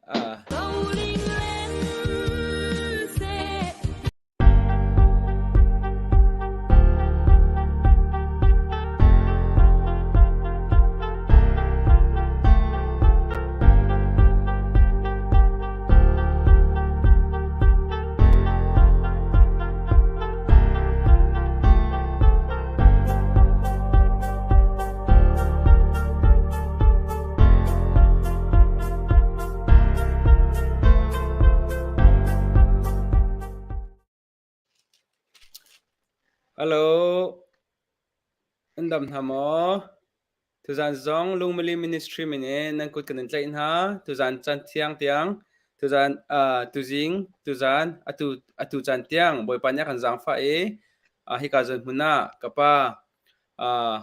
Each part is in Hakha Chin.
Ah. Hello. An dam hna maw? Tuzan zong Lungmali Ministry min in nan kut kan in tlaih hna. Tuzan caan thiang tiang, tuzan uh, tuzing, tuzan atu atu caan tiang Bawipa nih a kan zaangfah i uh, hika zawn hmun ah ka pa uh,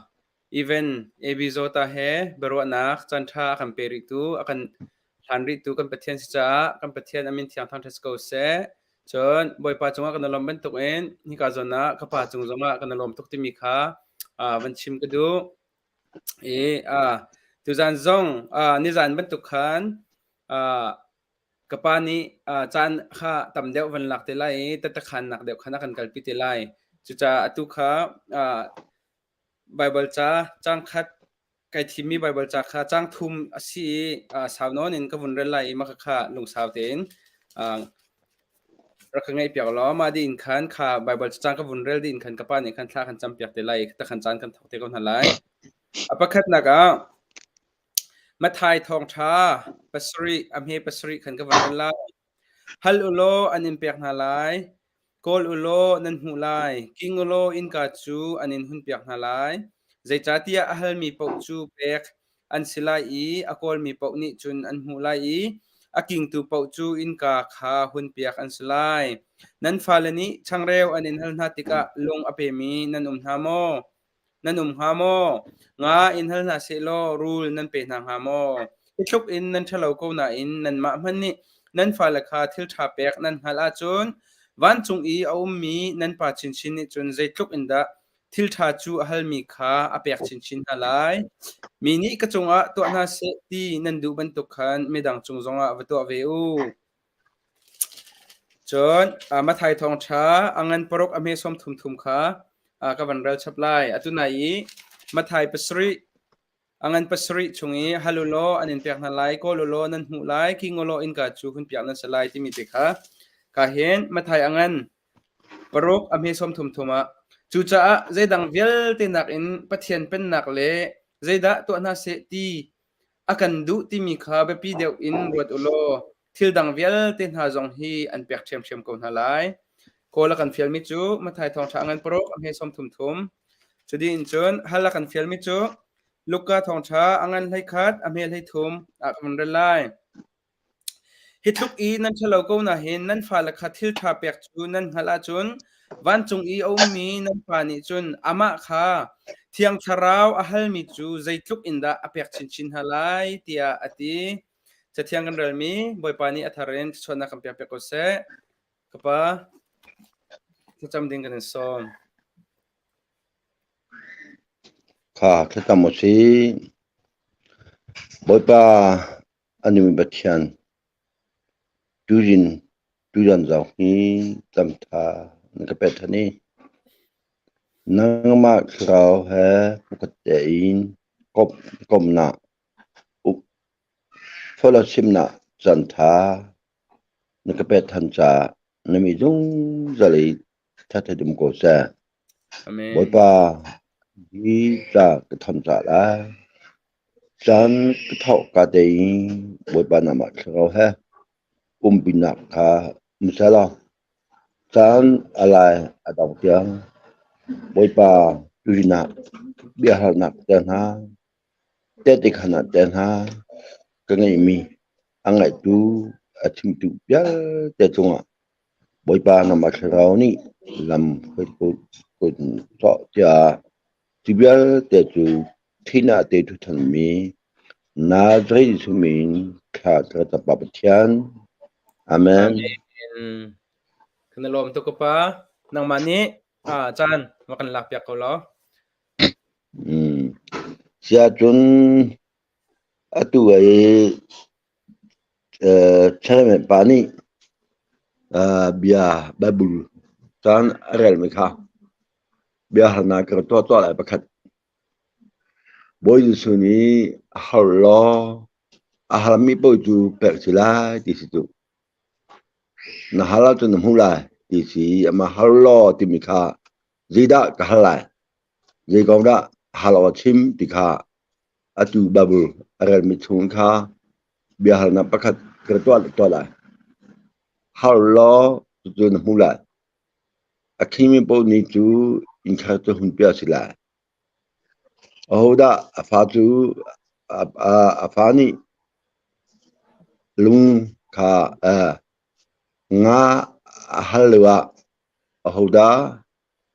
Even AB Zawta he biaruahnak caanṭha a kan pe rihtu, a kan hlan rihtu kan Pathian si caah kan Pathian a min thiang thangṭhat si ko seh. Cun Bawipa cungah kan i lawm bantukin hika zawn ah ka pa cung zongah kan i lawm tuk timi kha uh, van chim ka duh. I uh, tuzan zong uh, nizan bantuk khan uh, ka pa nih uh, caan kha tam deuh van lak te lai i tatakhannak deuh khan a kan kalpi te lai. Cucaah atu kha uh, Baibal ca caangkhat kai thimmi Baibal ca kha caang thum a si i uh, sau nawn in ka vun rel lai i mah kha lungsau tein uh, rak ka ngaihpiak law mah dih in khan kha Baibal cacang ka vun rel dih in khan ka pa nih khan thla kan campiak te lai i takhan caan kan thawk te ko hna lai. A pakhatnak ah Matthai thawngṭha pasarih a hme pasarih khan ka vun rel lai. Hal u law an in pek hna lai. Kawl u law nan hmuh lai. King u law innka cu an in hunpiak hna lai. Zeicahtiah a halmi paoh cu pek an si lai i a kawlmi paoh nih cun an hmuh lai i a kingtu paoh cu innka kha hunpiak an si lai. Nan fale nih changreu an in hal hna tikah lung a pemi nan um hna maw? Nan um hnga maw? Nga in hal hna sehlaw rul nan pe hna hnga maw? Hi tluk in nan ṭhalo ko nain nanmah hmanh nih nan fale kha thil ṭha pek nan hngalh ahcun vancung i a ummi nan Pa chinchin nih cun zeitluk in dah thil ṭha cu a halmi kha a pek chinchin hna lai. Mi nih ka cungah tuah hna seh ti nan duh bantuk khan midang cung zongah va tuah ve u. Cun Matthai thawngṭha a ngan paruk a hme sawm thum thum kha ka van rel chap lai. Atu nai i Matthai pasarih a ngan pasarih chung i hal u law an in pek hna lai, kawl u law nan hmuh lai, king u law innka cu hunpiak nan si lai timi te kha ka hin Matthai a ngan paruk a hme sawm thum thum ah cucaah zeidang vialte nakin Pathian pennak le zeidah tuah hna seh ti A kan duh timi kha biapi deuh in ruat u law thil dang vialte hna zong hi an pek ṭhiamṭhiam ko hna lai. Kawl a kan fialmi cu Matthai thawngṭha a ngan paruk a hme sawm thum thum. Cudi in cun hal a kan fialmi cu Luka thawngṭha a ngan 11 a hme 13 ah kan rel lai. Hi tluk i nan ṭhalo ko nahin nan fale kha thil ṭha pek cu nan hngalh ahcun vancung i a ummi nan Pa nih cun amah kha Thiang Thlarau a halmi cu zeitluk in dah a pek chinchin hna lai, tiah a ti. Cathiang kan relmi Bawipa nih a thar in thluachuahnak kan pekpiak ko seh. Ka pa, thlacam ding kan in sawm. Kha thlacam u sih. Bawipa A nungmi Pathian, turin tutan zong hi lamṭha na ka pek ṭhan i nangmah thlarau he hmukhat tein komhnak, fellowshipnak caanṭha na ka pek ṭhan caah na mi zungzal i ṭhathat um ko seh. Amen. Bawipa, hi ca ka tham cah lai. Caan ka thawkka tein Bawipa nangmah thlarau he umpinak kha um sehlaw, caan a lai a dong tiang Bawipa tuinak biahalnak te hna, tehte khaannak te hna ka ngeihmi a ngaihtu a chimtu vialte cungah Bawipa nangmah thlarau nih lam hruai tuah tiah cu vialte cu Thihnak te ṭhuthanmi Nazareth Jesuh min thla ka Pa Pathian. Amen. Amen. Kan i lawm tuk ka pa. Nangmah nih ah caan va kan lak piak ko law. Mm. Siah cun atu ai. Chairman pa nih bia Bible caan a relmi kha biahalnak ka tuah tuah lai pakhat. Bawi Jesuh nih a har law a halmi paoh cu pek si lai ti si cu. Na hal ahcun na hmuh lai ti si. Amah hal law timi kha zeidah ka hal lai? Zei kong dah hal awk a chim ti kha atu Bible a relmi chung kha biahalnak pakhat ka tuah tuah lai. Hal law cucu na hmuh lai. A khimi paoh nih cu innkhar cu hun piah a si lai. Ahodah a fa cu a fa nih lung kha nga a hal lioah ahodah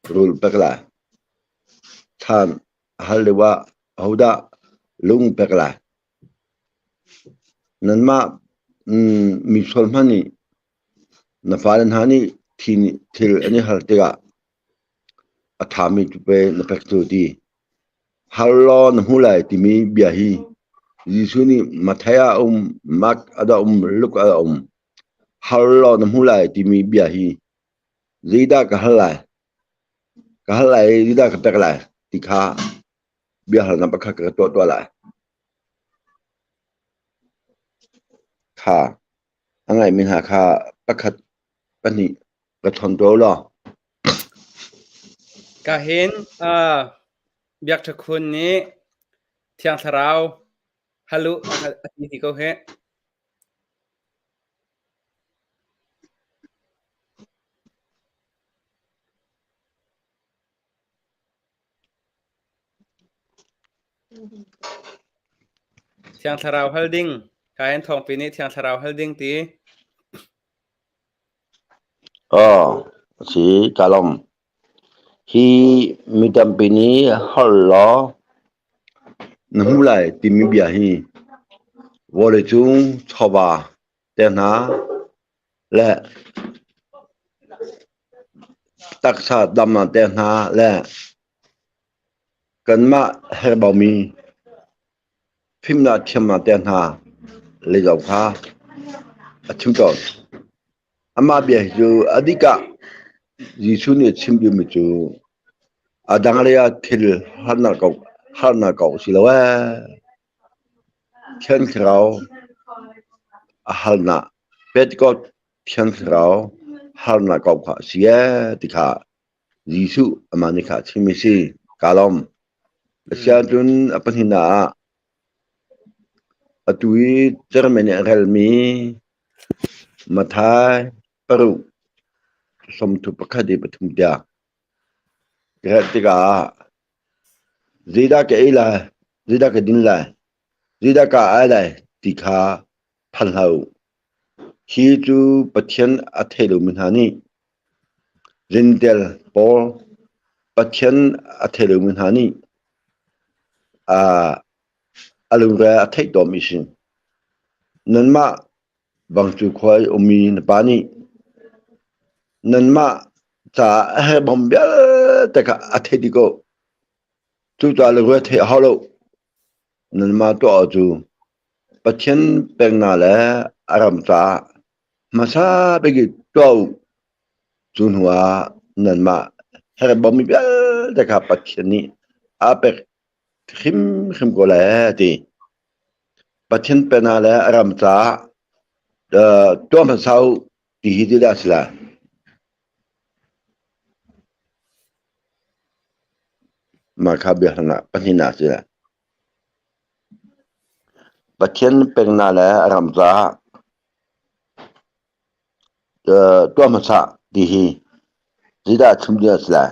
rul pek lai? Thlan a hal lioah ahodah lung pek lai? Nanmah misual hmanh nih na fale hna nih thil an i hal tikah a ṭhami cu pei na pek cu ti. Hal law na hmu lai timi bia hi Jesuh nih Matthai ah a um, Mark ah a um, Luke ah a um. Hal law na hmu lai timi bia hi zeidah ka hal lai? Ka hal lai i zeidah ka pek lai ti kha biahalnak pakhat ka tuah tuah lai. Kha a ngaimi hna kha pakhat pahnih ka chawn tuah u law. Ka hin Biak Ṭha Khun nih Thiang Thlarau hal u a ti ko hih. Thiang Thlarau hal ding. Ka hin thawngpi nih Thiang Thlarau hal ding ti. Aw, a si, kaa lawm. Hi mi tampi nih holh law na hmu lai timi bia hi vawleicung chawva te hna le taksa damnak te hna le kanmah herhbaumi Fimnak thiamnak te hna lei zong kha a chim tawn. Amah bia hi cu a dik ah Jesuh nih a chim duhmi cu a dang lei ah thil harnak ko harnak ko si lo ee. Thiang Thlarau a halnak Pentecost Thiang Thlarau harnak ko kha a si ee ti kha Jesuh amah nih kha a chim i si. Kaa lawm. Asiahcun a pahnihnak ah atu i German nih a relmi Matthai paruk 31 i pathum tiang ka relh tikah zeidah ka ei lai, zeidah ka din lai, zeidah ka ai lai ti kha phan hlah u. Hi cu Pathian a thei lomi hna nih Rintel pawl Pathian a thei lomi hna nih a lungre a theih tawnmi a si. Nanmah Vangcu khua i ummi na pa nih nanmah caah a herhbawm vialte kha a theih dih ko. Cucaah lungre theih a hau lo. Nanmah tuah awk cu Pathian peknak le a ram caah hmasa bik i tuah u. Cu hnuah nanmah herhbawmmi vialte kha Pathian nih aa pek hrimhrim ko lai a ti. Pathian pennak le a ram caah tuah hmasa u ti hi zeidah a si lai? Mah kha biahalnak pahnihnak a si lai. Pathian pennak le a ram caah tuah hmasa ti hi zeidah chim ding a si lai?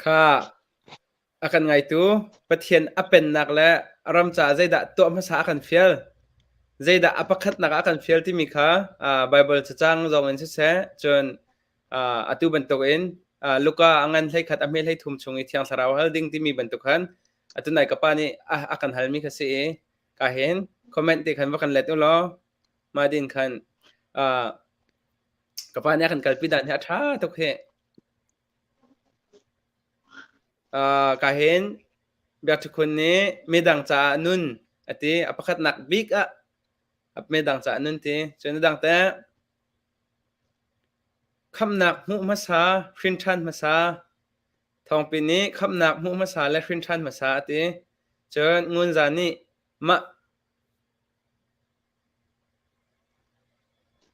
Kha a kan ngaitu Pathian a pennak le a ram caah zeidah tuah hmasa a kan fial? Zeidah a pakhatnak ah a kan fial timi kha Baibal cacang zong in siseh, cun atu bantukin Luka a ngan 11 a hme 13 chung i Thiang Thlarau hal ding timi bantuk khan atu nai ka pa nih a kan halmi kha si i ka hin comment te khan va kan let u law mah din khan ka pa nih a kan kalpi dan hi a ṭha tuk hi. Ka hin Biakṭhakhun nih midang caah nun a ti. A pakhatnak bik ah. Me dang ca nun ti. Cun dang te khamnak hmuh hmasa, hrin ṭhan hmasa. Thawngpi nih khamnak hmuh hmasa le hrin ṭhan hmasa a ti. Cun Ngunza nih mah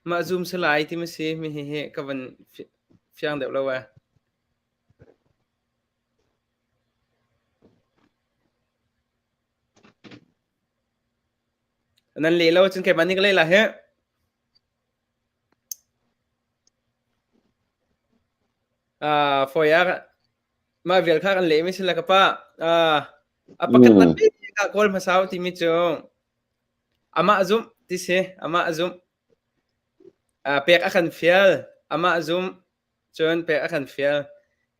mah zum si lai ti ma si mi hi ka van fiang deuh lo e. Nan leh lo cun keimah nih ka leh la hi. Uh, foi ah mah vial kha kan leh mi si la ka pa. Uh, a pakhat nak bik ah kawl hmasa timi cu amah zumh ti si amah zumh uh, pek a kan fial amah zumh cun pek a kan fial.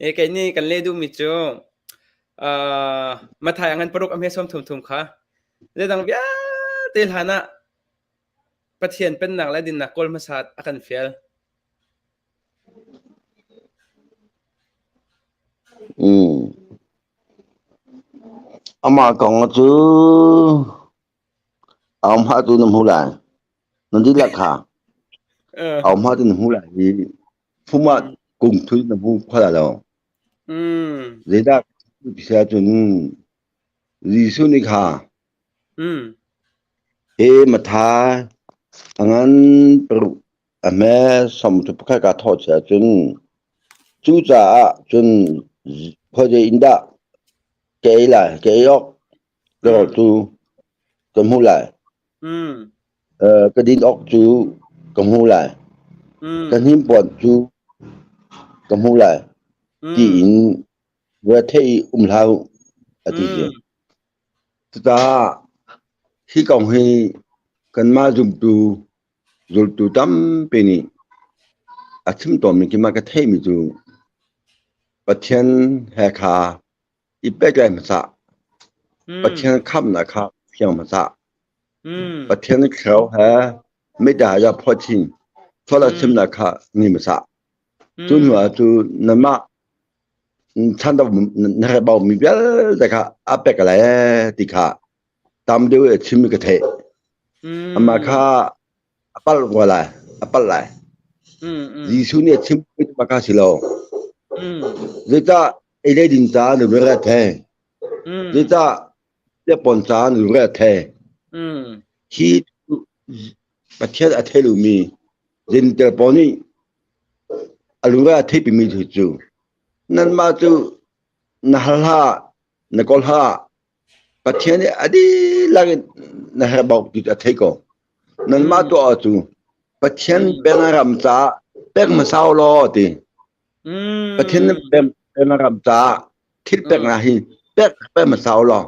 E kei nih kan leh duhmi cu uh, Mathai a ngan paruk a hme som thum thum kha. Zeidang vialte hlan ah Pathian pennak le dinnak kawl hmasa a kan fial. Mm. Amah kong cu Aumha tu na hmu lai. Nan dihlak kha. Aumha tu na hmu lai i phum ah kung thui na hmu kho lai lo. Zeidah ti si ahcun Jesuh nih kha he Matthai a ngan paruk a hme som cu pakhat kaa thawh si ahcun cucaah cun khuazei in dah ka ei lai ka ei awk Ka rawl cu ka hmu lai. Ka din awk cu ka hmu lai. Ka hnipuan cu ka hmu lai. Tiin rethei um hlah u, a ti si. Cucaah hi kong hi kanmah zumtu zultu tampi nih a chim tawnmi khi mah ka theihmi cu Pathian he kha i pehtlaih hmasa. Pathian khamnak kha fiang hmasa. Pathian thlarau he mita ya phawchin thawla chimnak kha ni hmasa. Cu hnu ah cu nanmah chan na he bau mi vialte kha a pek lai ti kha tam deuh e chim ka theih. Amah kha a palh ko lai, a palh lai. Jesuh nih a chim mi kha si lo. Zeicah ei le din ca na lungre a thei? Zeicah pon ca na lungre a thei? Hi Pathian a thei lomi Jentail pawl nih a lungre a theipimi cu nanmah cu na hal hlah, na kawl hlah, Pathian nih a dihlak in na herhbau ti a thei ko. Nanmah tuah cu Pathian pengram caah pek hmasa u law ti. Pathian pengram caah thil peknak hi pek pek hmasa u law.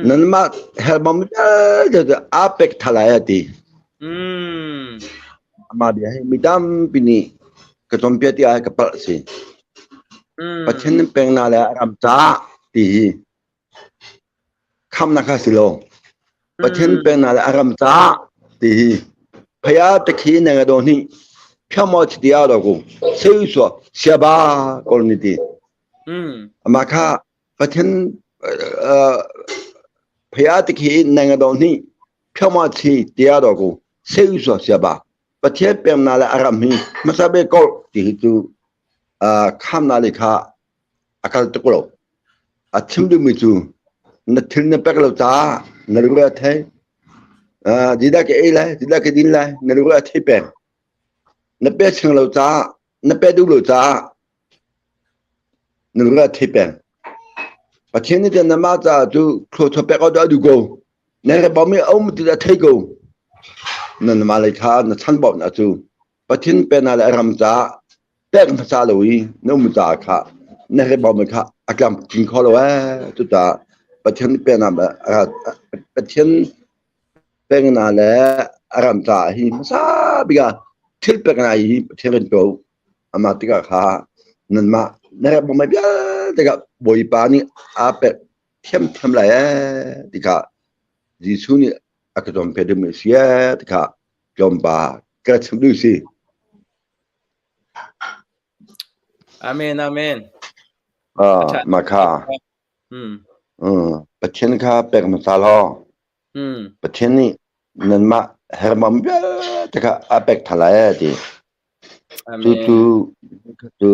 Nanmah herhbau vialte cu aa pek tha lai a ti. Amah bia hi mi tampi nih ka cawnpiak ti ah ka palh si. Pathian pengnak le a ram caah ti hi Khamnak kha si lo. Pathian pennak le a ram caah ti hi phaya takhi na nga do hni phiamo chitia do ku seu so siaba kol ni ti. Ama kha Pathian phaya takhi na nga do hni phiamo chi tia do ku seu so siaba Pathian pennak le a ram hi hmasa be kol ti hi cu khamnak le kha a kal tuk lo. A chim duhmi cu na thil na pek lo caah na lungre a thei. Zeidah ka ei lai, zeidah ka din lai, na lungre a thei peng. Na pe chang lo caah, na pe duh lo caah na lungre a thei peng. Pathian nih cun namah caah cu thluachuah pek awk a duh ko. Na re bawmi a um ti a thei ko. Na namah lei kha na chanbawmnak cu Pathian pennak le a ram caah pek hmasa lo i na um caah kha na rebawm kha a tlamtling kho lo ee. Cucaah Pathian pennak Pathian pengnak le a ram caah hi hmasa bik ah thil peknak hi Pathian kan tuah u. Amah tikah kha nanmah na rebawm vialte kha Bawipa nih aa pek thiamthiam lai ee ti kha Jesuh nih a ka cawnpiak dingmi a si ee ti kha tlawmpal ka chim duh si. Amen, amen. Ah, mah kha. Pathian kha pek hmasa law. Pathian nih nanmah Hermam vialte kha a pek than lai a ti. Cucu cu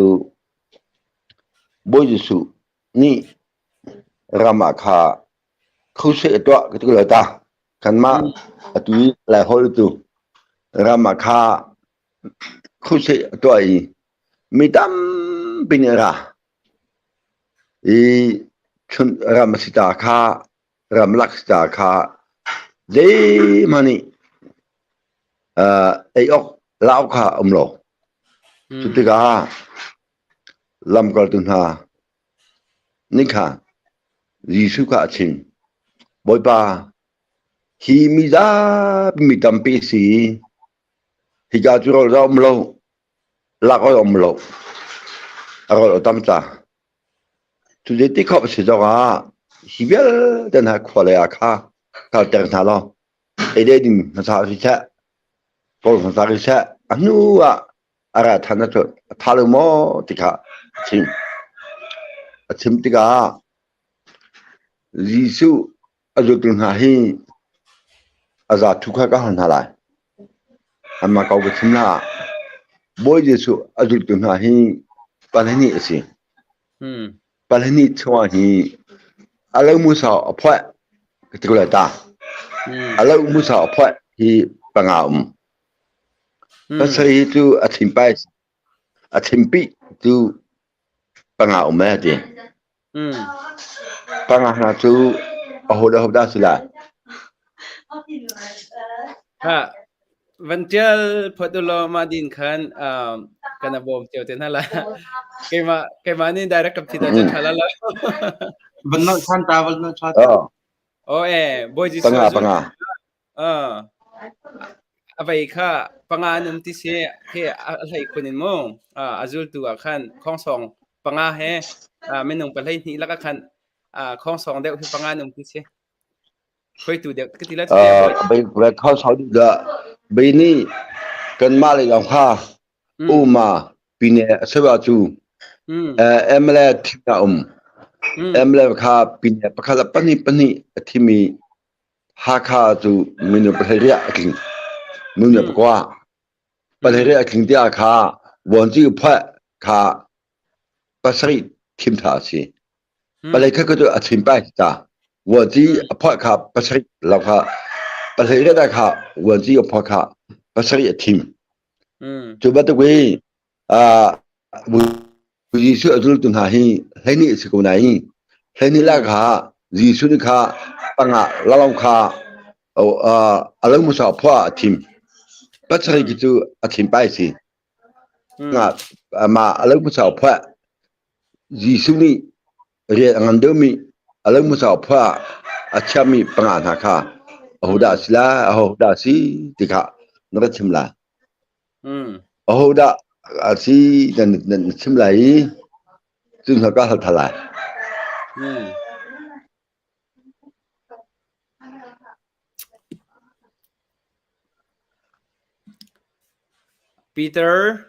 Bawi Jesuh nih ram ah kha crusade a tuah ka ti ko lai ta. Kanmah atu i Laiholh tu ram ah kha crusade a tuah i mi tampi nih a ra. I chun ram a si ta kha ramlak ca kha zeihmanh nih ei awk lauk kha a um lo. Cu tikah lamkaltu hna nih khan Jesuh kha a chim, Bawipa, hi mi zapi mi tampi a si. Hika cu rawl a um lo, lak awk a um lo. A rawl a tam ca. Cu ti khawh a si zongah hi vialte hna khua lei ah kha kalter hna law ei le ding hmasa siseh, rawl hmasa siseh, a hnu ah a ra than ahcun a tha lo maw ti kha a chim. A chim tikah Jesuh a zultu hna hi a za thu kha ka hal hna lai. Anmah ko ka chim hna. Bawi Jesuh a zultu hna hi pahnih a si. Pahnih chungah hi a lo musa a phuah ka ti ko lai ta. A lo musa a phuah hi panga um. Pasarih hi cu a thimpai a thimpi cu panga um e ti. Panga hna cu aho le aho dah si lai? Ha, van ṭial phot u law mah din khan kan a bawm cio te hna la. Keimah keimah nih direct ka phit ahcun ṭha la lo. Van nolh ṭhan ta, van nolh ṭhan. Oh. Oh eh, Bawi Jesuh Panga panga. A vei kha panga an um ti si khi a hlei khun in mu a zultu ah khan khongsong panga he minung 12 lakah khan khongsong deuh hi panga an um ti si hruaitu deuh ka ti la Bei khongsong da bei nih kanmah lei lawng kha uma pine sewa cu MLA thim a um MLA kha pine pakhat pahnih pahnih a thimi Hakha cu minung pahleiriah a tling. Minung pakua. Pahleiriah a tling tiah kha vuanci phuah kha pasarih thim tha a si. Palei kha cu a thim pai ta. Vuanci a phuah kha pasarih lo kha pahleiriah kha vuanci a phuah kha pasarih a thim. Cu bantuk i Jesuh a zultu hna hi hleihnih a si ko nain hleihnih lak ah Jesuh nih kha panga lalong kha a lo hmasa phua a thim. Pasarih khi cu a thim pai si. Mah a lo hmasa phua Jesuh nih rian a ngan deuhmi a lo hmasa phua a chiahmi panga hna kha ahodah a si lai, ahodah a si ti kha na ka chim lai. Ahodah a si nan chim lai i cu hna ka hal tha lai. Peter,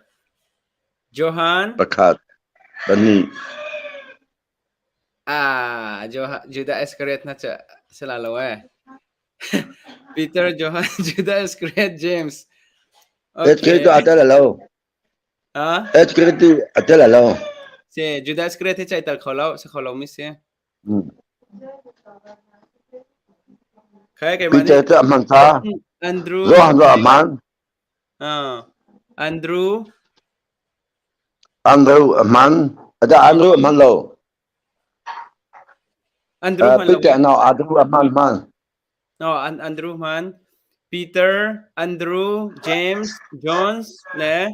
Johan, Pakhat, pahnih, ah, Judah Iscariot na cu sila lo eh. Peter, Johan, Judah Iscariot, James. Okay. tu a tel lo. Ah? Iscariot tu a tel lo. Se Judah Iscariot hi chai tal kho lo, se kho lo mi si. Khai keimah Peter tu a hman sa. Andrew. Johan tu a hman. Ah. Andrew. Andrew a hman. Ada Andrew a hman lo. Andrew hman lo. Peter no Andrew a hman hman. No, Andrew hman. Peter, Andrew, James, Jones le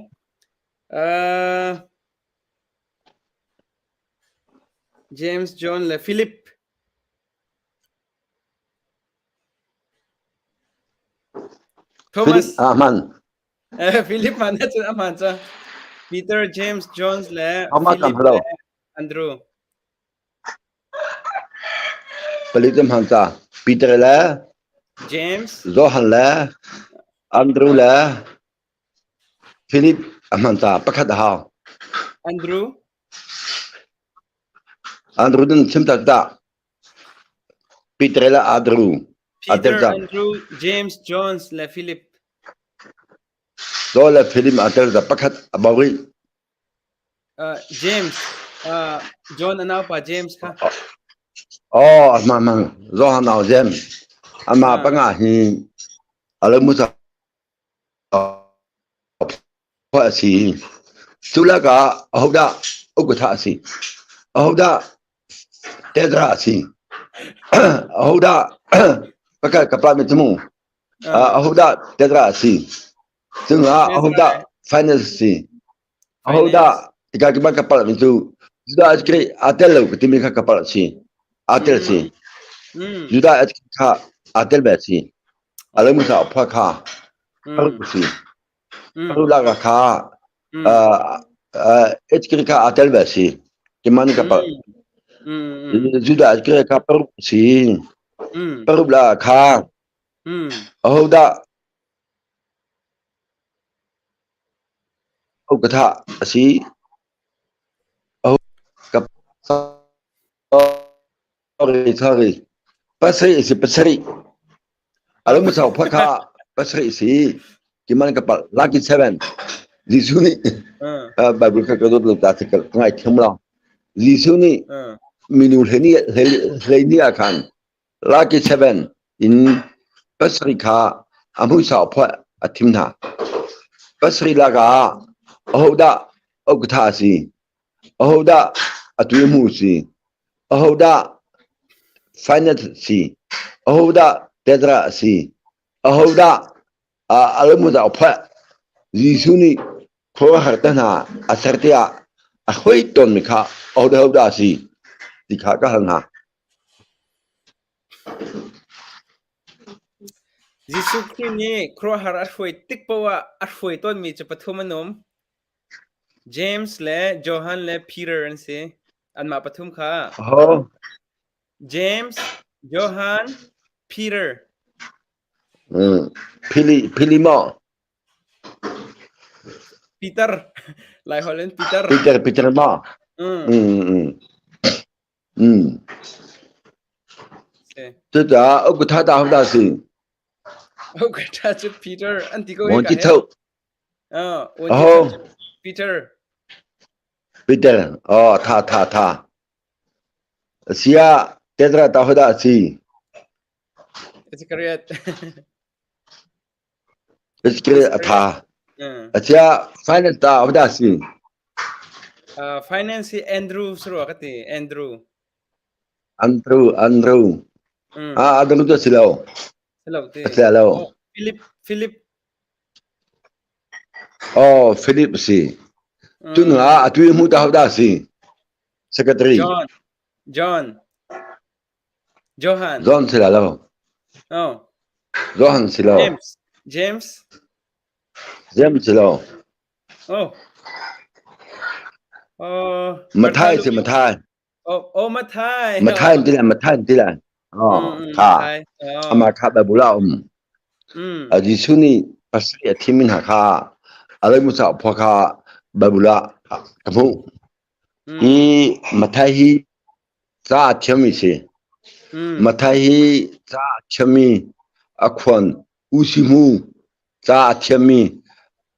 James, John le Philip. Thomas. Philip a hman. Philip hman cun a hman ca. Peter, James, Jones le Thomas Philip hman lo. le Andrew. Palik cu hman ca. Peter le James, Johan le Andrew le Philip a hman ca pakhat a hau. Andrew, Andrew nan chim ta ta. Peter le Andrew. A tel Peter, cang. Andrew, James, Jones le Philip. John le Philip a tel cang. Pakhat a bau rih. James, John a naupa James kha. Oh, ma ma Johan nau James. Ama panga hi alamu sa a si. Tulaka ahodah ukutha a si. Ahodah Tedra a si. Ahodah pakat kapa mi tumu. Ahodah Tedra a si. Cungah ahodah finance si. Ahodah tika ki ka palh mi cu Judah Iscariot aa tel lo ka timi kha ka palh si. Aa tel si. Judah Iscariot kha aa tel ve si. A lo musa phua kha paruk si. Paruk lak kha Iscariot kha aa tel ve si. Kiman ka palh. Judah Iscariot kha paruk si. Paruk la kha ahodah Ka thah a si. Sorry, sorry. Pasarih a si, pasarih. A lung sau pha kha pasarih a si. Kiman ka palh. Lucky seven. Jesuh nih Bible kha ka dawt lo ta ka ngai thiam lo. Jesuh nih minu hlei ni ah khan Lucky seven in pasarih kha a hmuisau phuah a thim hna. Pasarih lakah ahodah ukatha a si? Ahodah a tuimu a si? Ahodah finance si? Ahodah tetra a si? Ahodah alamudah a phuah? Jesuh nih khuaruahhar te hna a ser tiah a hoi tawnmi kha ahodah a si ti kha ka hal hna. Jesuh Khrih nih khuaruahhar a hruai tik paoh ah a hruai tawnmi cu pathum an um. James le Johan le Peter an si. Anmah pathum kha. Aho? James, Johan, Peter. Phili, Phili maw? Peter. Laiholh in Peter. Peter, Peter maw? Mm. Mm, mm. Mm. Cucaah ukutha ta hodah si? Ukutha cu Peter an ti ko Mon ti tho. Oh, Peter. Peter. Oh, tha tha tha. Sia Tetra ta hodah si? Iscariot. Iscariot a tha. Asia finance ta hodah si? Finance hi Andrew surua ka ti Andrew. Andrew Andrew. Ah Andrew tu si lo. Si lo ti. Si lo. Philip Philip. Oh Philip si. Tun ah atu i mu ta hodah si? Secretary. John. John. Johan. John si lo. Oh. Johan si lo. James. James. James si lo. Oh. Oh. Mathai si Mathai. Oh, oh Mathai. Mathai ti la Mathai ti la. Oh, kha. Ama kha Bible ah um. A Jesuh nih pasarih a thim hna kha a musa phua kha Bible ah ka hmuh. Hi Mathai hi ca a thiammi si. Mathai hi ca a thiammi a khuan usimu ca a thiammi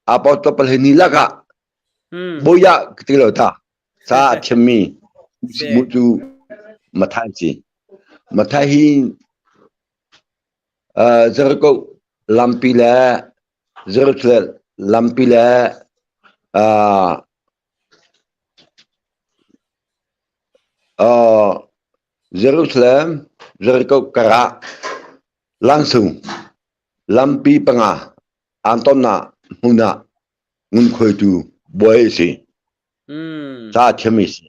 apostol pahnih lakah bawi ah ka ti lo ta ca a thiammi usimu cu Mathai si. Mathai hi Jericho lampi le Jerusalem lampi le Jerusalem Jericho karah langsung lampi panga aan tonnak hmun ah ngunkhuaitu bawi a si. Ca a thiammi a si.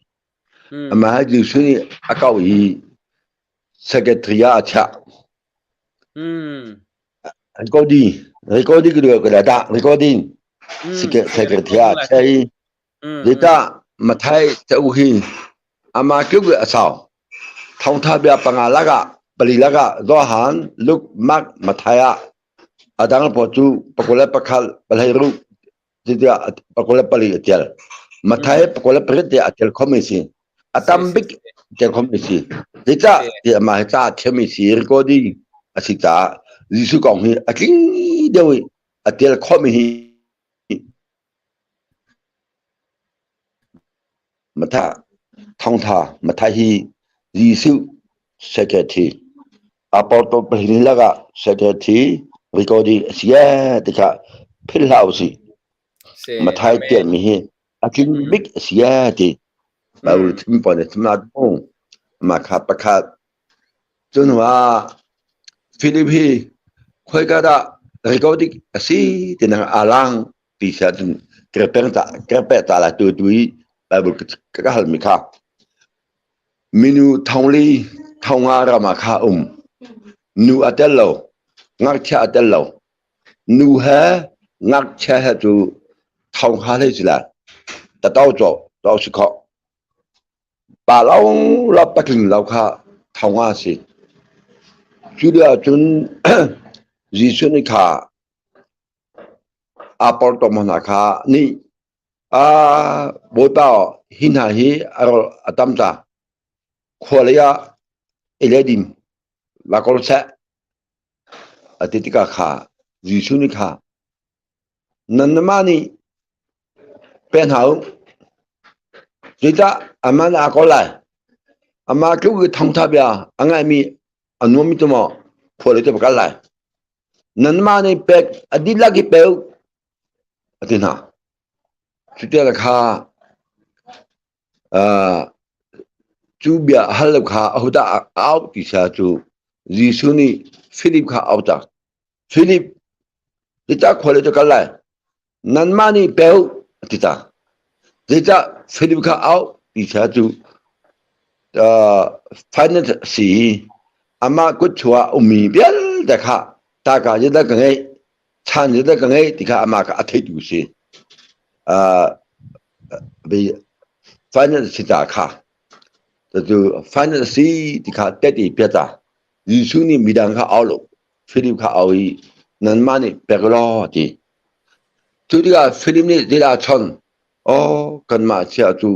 Amah Jesuh nih a kauh i secretary ah a chiah. Recording, recording ka duh ka dah, recording. Secretary ah a chiah i Zeicah Matthai cauk hi amah tluk in a sau. Thawngṭha bia panga lakah pali lakah Johan, Luke, Mark, Matthai ah a dang pawl cu 21, 16 tiah 24 a ṭial. Matthai 28 tiah a ṭial khomi a si. A tam bik ṭial khomi a si. Zeicah ti amah hi ca a thiammi si recording. A si caah Jesuh kong hi a tling deuh i a tel khawhmi hi Matha thawngtha Matthai hi Jesuh secretary Apostol pahnih lakah secretary recording a si ee ti kha philh hlah usih. Matthai tialmi hi a tling bik a si ee ti. Bible thim pawl nih thim hlah Mah kha pakhat. Cu hnu ah Philip hi khoika dah recording a si tinak aa lang ti si ahcun ka ta lai tu tu i Bible ka halmi kha minu thongli thonga ram ah kha um nu a tel lo ngakchia a tel lo nu he ngakchia he cu thong ha hlei si la ta tau cho tau si kho pa lo la patling lo kha thonga si cu lio ahcun Jesuh nih kha Aa porhlawm hna kha nih, "Aa Bawipa, hi hna hi a rawl a tam ta. Khua lei ah ei le din va ko seh," a ti tikah kha Jesuh nih kha, "Nanmah nih pe hna u. Zeicah amah nih aa kawl lai? Amah tluk i thawngṭha bia a ngaimi a nuammi cu maw khua lei cu va kal lai? Nanmah nih pek a dihlak i pe u, a ti hna. Cuti kha cu bia hal lo kha ahodah a au ti sia cu Jesuh nih Filip kha a auh cang. Filip, zeicah khua lei cu kal lai? Nanmah nih pe u, a ti cang. Zeicah Filip kha auh ti sia cu finance a si i amah kut chungah ummi vialte kha tangka zeidah ka ngeih, chan zeidah ka ngeih ti kha amah kha a theitu a si. Finance si ca kha cucu finance a si ti kha tehte piat ta. Jesuh nih midang kha au lo, Philip kha au i nanmah nih pek law a ti. Cu tikah Philip nih zeidah a chon? Aw, kanmah chia cu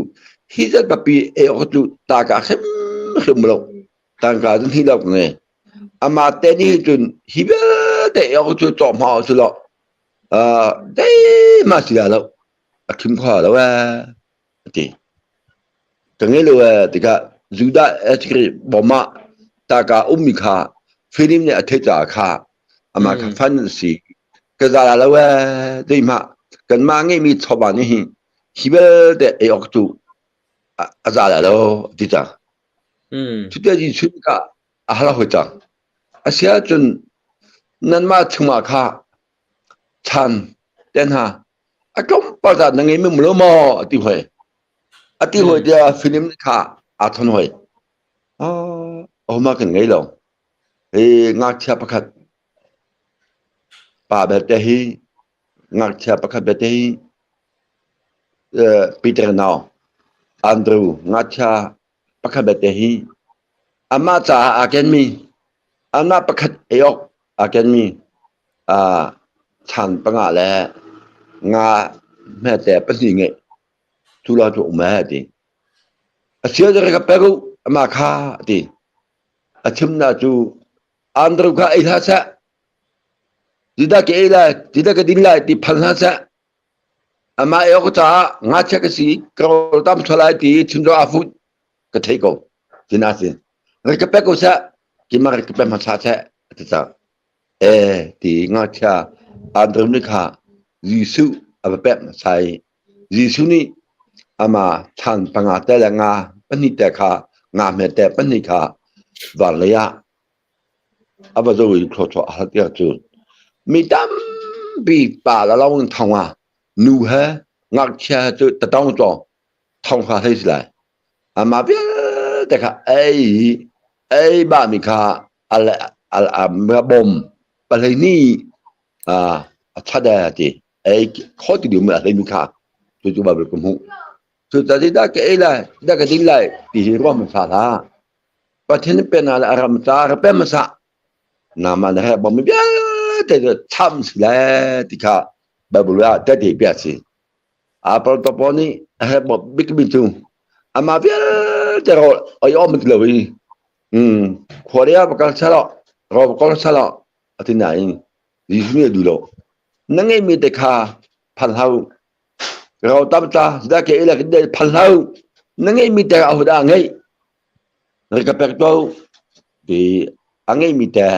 hi zat papi ei awk cu tangka hrimhrim lo. Tangka cu hnih lo ka ngei. Amah te nih cun hi vialte ei awk cu cawk hma su law zeihmah si lo. A khim kho lo ee, a ti. Ka ngei lo ee tikah Judah Iscariot bawm ah tangka ummi kha Philip nih a theih caah kha amah kha fan an si. Ka za la lo ee zeihmah kanmah ngeihmi chawva nih hin hi vialte ei awk cu a za la lo a ti cang. Cuti Jesuh nih kha a hal hoi cang. Asiahcun nanmah chungah kha chan te hna a tlawmpal dah na ngei mem lo maw a ti hoi. A ti hoi tiah Philip nih kha aa thon hoi. Ahoma kan ngei lo. Hi ngakchia pakhat pa belte hi ngakchia pakhat belte hi Peter nau Andrew ngakchia pakhat belte hi amah caah aa kenmi amah pakhat ei awk aa kenmi chan panga le nga hmete pahnih ngeih cu lo cu um ee ti. A sia ka pek u amah kha a ti. A chimnak cu Andrew kha ei hlah seh. Zeidah ka ei lai, zeidah ka din lai ti phan hlah seh. Amah ei awk caah ngakchia ka si, ka rawl tam sual lai ti chim zong aa fuh ka thei ko. Tina si. Rak ka pek ko seh, keimah rak ka pe hmasa seh a ti cang. Ee ti ngakchia Andrew nih kha Jesuh a va pek hmasa i Jesuh nih amah chan panga te le nga pahnih te kha nga hme te pahnih kha van lei ah a va zoh i thluachuah a hal tiah cu mi tampi pa le lo in thong ah nu he ngakchia he cu tatawng caw thong kha hlei si lai amah vialte kha ei ei ba mi kha al al a bawm pahlei ni a that ti ei kho ti ding mi a hlei mi kha cu cu Bible ka hmuh cu ta ti dah ka ei lai dah ka ding lai ti hi ruah hmasa hlah Pathian penah le a ram ca ra pe hmasa nama na he bom mi vialte cu cham si le ti kha Bible ah tehte pia si Apple topo nih a he bom bik mi cu ama vialte rawl oi om ti lo i khuaria bakal chalo. Ro ko sala ati nain Jesuh nih a duh lo. Na ngeihmi te kha phan hau. Ro tam ta da ke ila ke phan hau. Na ngeihmi te a huda ngeih. Ri ka pek to ti a ngeihmi te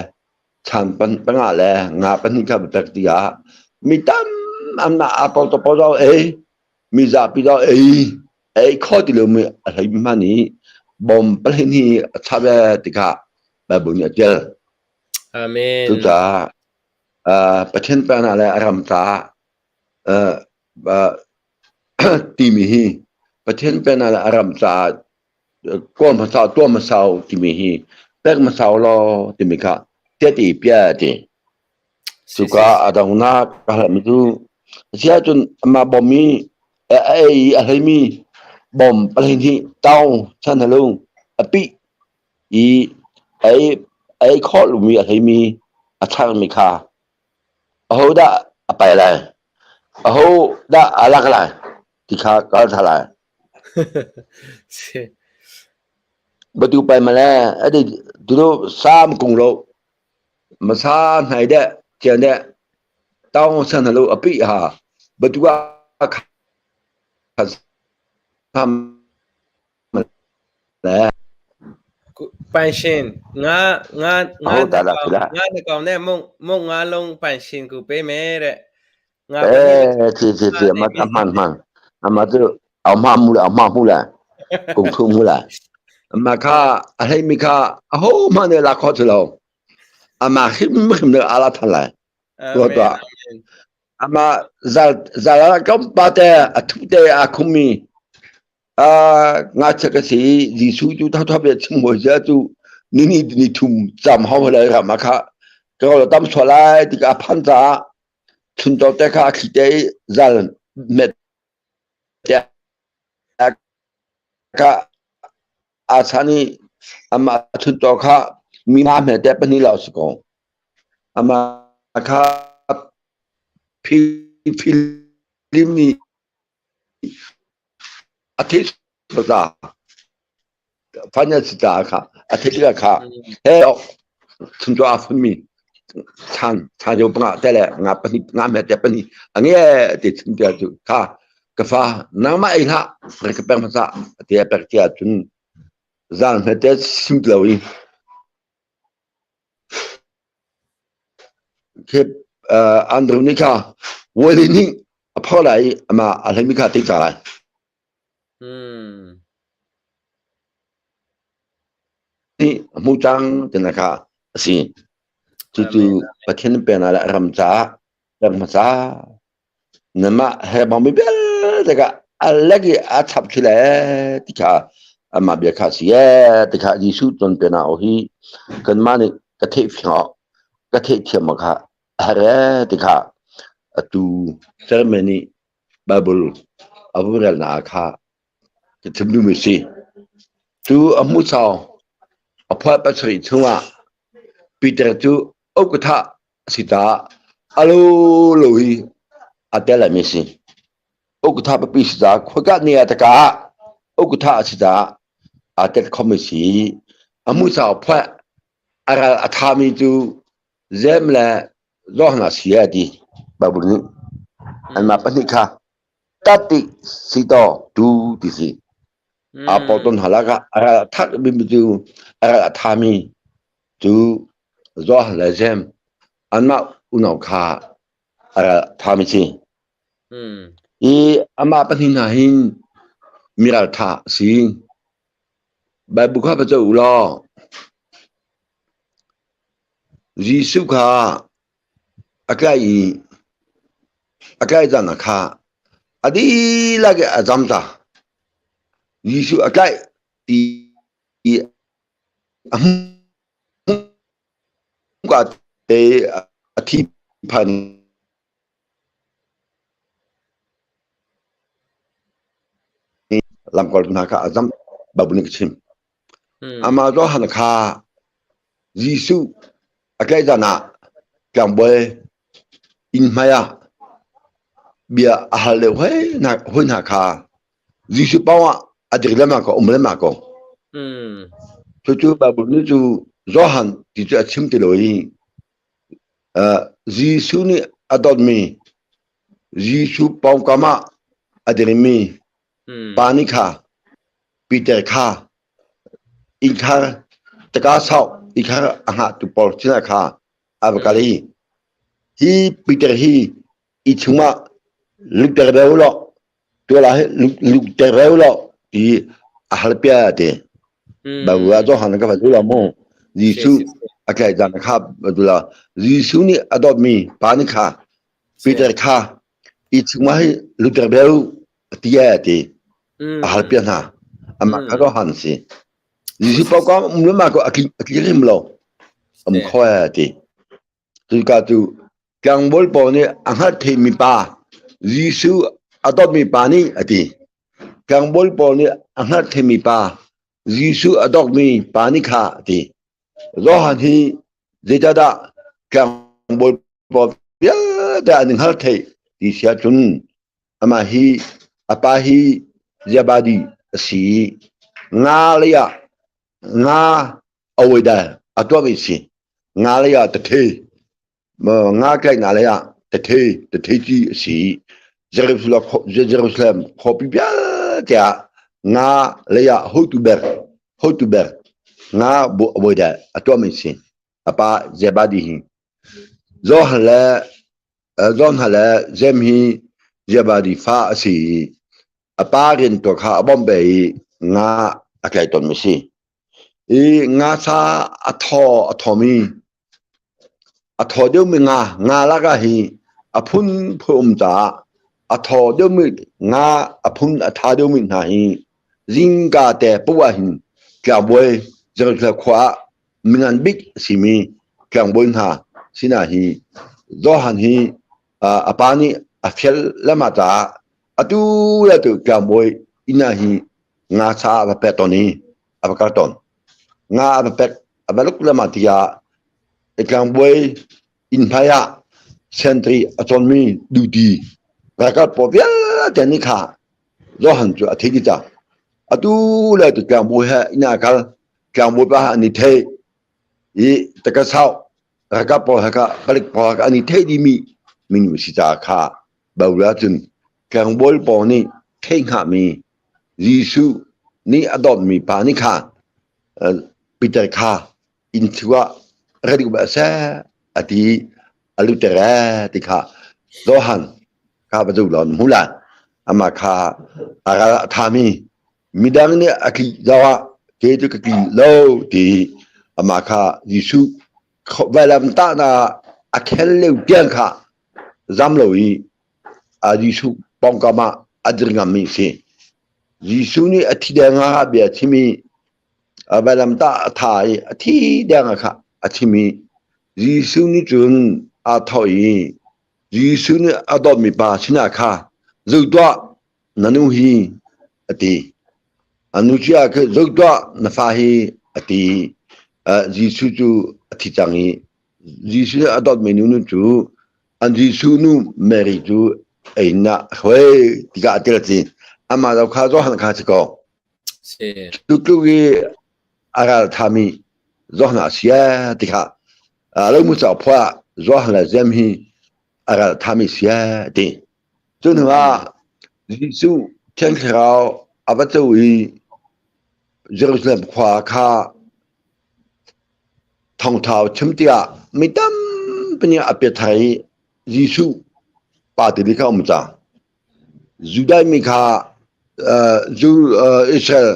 chan pan panga le nga pahnih kha pek ti ah mi tam an na a pau to pau do ei mi zapi do ei ei kho ti lo mi a hlei ma ni bom palhin hi a chabe tikha Bible nih a ṭial. Amen. Cucaah Pathian pennak le a ram caah timi hi Pathian pennak le a ram caah kawl hmasa tuah hmasa timi hi pek hmasa law timi kha tiati pia ti. Cuka a dongnak ka halmi cu asiahcun amah bawm i a ei a hleimi bawm pahnih taung chan halu a pih i ei khawh lomi a hleimi a tharmi kha ahodah a pai lai, ahodah a lak lai ti kha ka hal lai. Batu pai male adi tu sam kung lo masa hnai de chian de taung san halu api ha batu kha sam ပိုင်ရှင်ငါငါငါတကောင်ငါတကောင်နဲ့မုံမုံငါလုံးပိုင်ရှင်ကိုပေးမယ်တဲ့ငါ အဲချီချီချီမအမှန်မှန်အမတို့အောင်မမှုလားအောင်မမှုလားကုန်ထုံမှုလားအမခအဟိမိခအဟိုးမနေလာခေါ်ချလောအမခိမခိမအလာထလာတော့တော့အမဇာဇာလာကမ်ပါတဲ့အထုတဲ့အခုမီ Ngakchia ka si i Jesuh cu thatha bia chim hawi sia cu nini ni thum cam hau lai ram ah kha ka lo tam sual lai ti ka phan caah chuncaw te kha a thli te i zal met te kha a chan i amah chuncaw kha mi hna hme te pahnih lo si ko amah kha Philip nih A theih hmasa finance ca kha a theih tikah kha he chuncaw aa funmi chan chan jo panga te le nga pahnih nga hmet te pahnih a nge ti chim te cu kha ka fa nangmah ei hlah rak ka pek hmasa a ti a pek ti ahcun zan hmet te sim ti lo i Andrew nih kha Wally nih a phor lai i amah a hleimi kha a tei cang lai. Nih a hmu cang tina kha a si. Cucu Pathian pennak le a ram caah ram hmasa Namah he bang mi vialte kha a lek i a chap thli le ti kha amah bia kha si ee ti kha Jesuh ton te na hi kanmah nih ka theih fiang awk ka theih thiam awk kha a har ee ti kha atu Sermon nih Bible a vun relnak kha ka chim duhmi si. Cu a hmu sau a phuah pasarih chungah Peter cu ukatha a si caah a lo lo hi a tel laimi a si. Ukatha papi si caah khuaka ni ah taka ukatha a si caah aa tel khomi si. A mu sau phuah a ral a thami cu Zem le Johan a si a ti. Bible nih anmah pahnih kha tati si to tu ti si. A poton halaka a ral a thak bimi cu a ral a thami cu Johan le Jeim anmah unau kha a ral thami si. I amah pahnih hna hin mi raltha a si. Bible kha va zoh u law Jesuh kha a tlaih i a tlaih caan ah kha a dihlak in a zam ta. Jesuh a tlaih ti i a hmuhka te a thi phan lamkaltu hna kha a zam Bible nih ka chim. Amah Johan kha Jesuh a tlaih zan ah tlangbawi inn hmai ah bia a hal deuh hoi hna hoi hna kha Jesuh paoh ah a dir lengmang ko um lengmang ko. Cucu Bible nih cu. Johan ti cu a chim ti lo i Jesuh nih a dawtmi Jesuh pawngkam ah a dirmi pa nih kha Peter kha innkhar taka sau innkhar a hngahtu pawl sinah kha a va kal i hi Peter hi i chungah lutter deuh law tuala hi lutter deuh law ti a hal pia te Babu ah Johan ka va la mu Jesuh a tlaih dan kha la Jesuh nih a dawtmi pa nih kha Peter kha i chungah hi lutter deuh ti a ti a hal pia hna amah kha Johan si Jesuh pa ka um ma ko a tli rim lo um kho a ti Cuka cu tlangbawi pawl nih a hngalh theimi pa Jesuh a dawtmi pa nih a ti. Tlangbawi pawl nih a hngalh theimi pa Jesuh a dawtmi pa nih kha a ti. Johan hi zeicahdah tlangbawi pawl vialte an i hngalh theih ti si ahcun amah hi a pa hi Zebadi a si i nga lei ah nga awidal a tuahmi si. Nga lei ah tathe nga tlaihnak lei ah tathe tathe ci a si. Jerusalem Jerusalem khuapi vialte ah nga lei ah hotu ber hotu ber nga awidal a tuahmi si. A pa Zebadi hi Johan le John le Jem hi Zebadi fa a si i a pa rian tuah kha a bawmh ve i nga a tlai tawnmi si. I ngasa a thaw a thawmi a thaw deuhmi nga nga lakah hi a phun phun um caah a thaw deuhmi nga a phun a tha deuhmi hna hi zingka te poah ah hin tlangbawi Jerusalem khua ah mingan bik a simi tlangbawi hna sinah hi Johan hi a pa nih a fial lama caah atu le atu tlangbawi inn ah hi nga sa a va pek tawn i a va kal tawn. Nga a va pek a va luk lama tiah tlangbawi inn hmai ah sentry a cawnmi duty ralkap pawl vialte nih kha Johan cu a theih dih cang. Atu le atu tlangbawi he inn ah a kal. Tlangbawi pa an i thei i takasau ralkap pawl he kha palik pawl he kha an i theih dihmi minung si caah kha Baula cun tlangbawi pawl nih theih hngahmi Jesuh nih a dawtmi pa nih kha Peter kha inn chung ah ra dih bal seh a ti a lutter ee ti kha Johan kha va zoh law na hmu lai. Amah kha a ral a thami midang nih a tli zau ah ke cu ka tli lo ti amah kha Jesuh vailam tahnak a khel lio tiang kha zam lo i a Jesuh pawngkam ah a dir ngammi a si. Jesuh nih a thi deng ah bia a chim i a vailamtah a tha i a thi deng ah kha a chim i Jesuh nih cun aa thawh i Jesuh nih a dawtmi pa sinah kha zoh tuah na nu hi a ti. A nu cu ah khan zoh tuah na fa hi a ti. Jesuh cu a thi cang i Jesuh nih a dawtmi nu nu cu an Jesuh nu Mary cu a inn ah a hruai tikah a til a ti. Amah lo kha Johan kha si ko. Cu tluk i a ral thami Johan a si ti kha lo mu cauk phuah ah Johan le Jeim hi a ral thami si ti. Cu hnu ah Jesuh Thiang Thlarau a va co i Jerusalem khua kha thawngṭha a chim tikah mi tampi nih a piathar i Jesuh pa tili kha a um cang. Judah mi kha Israel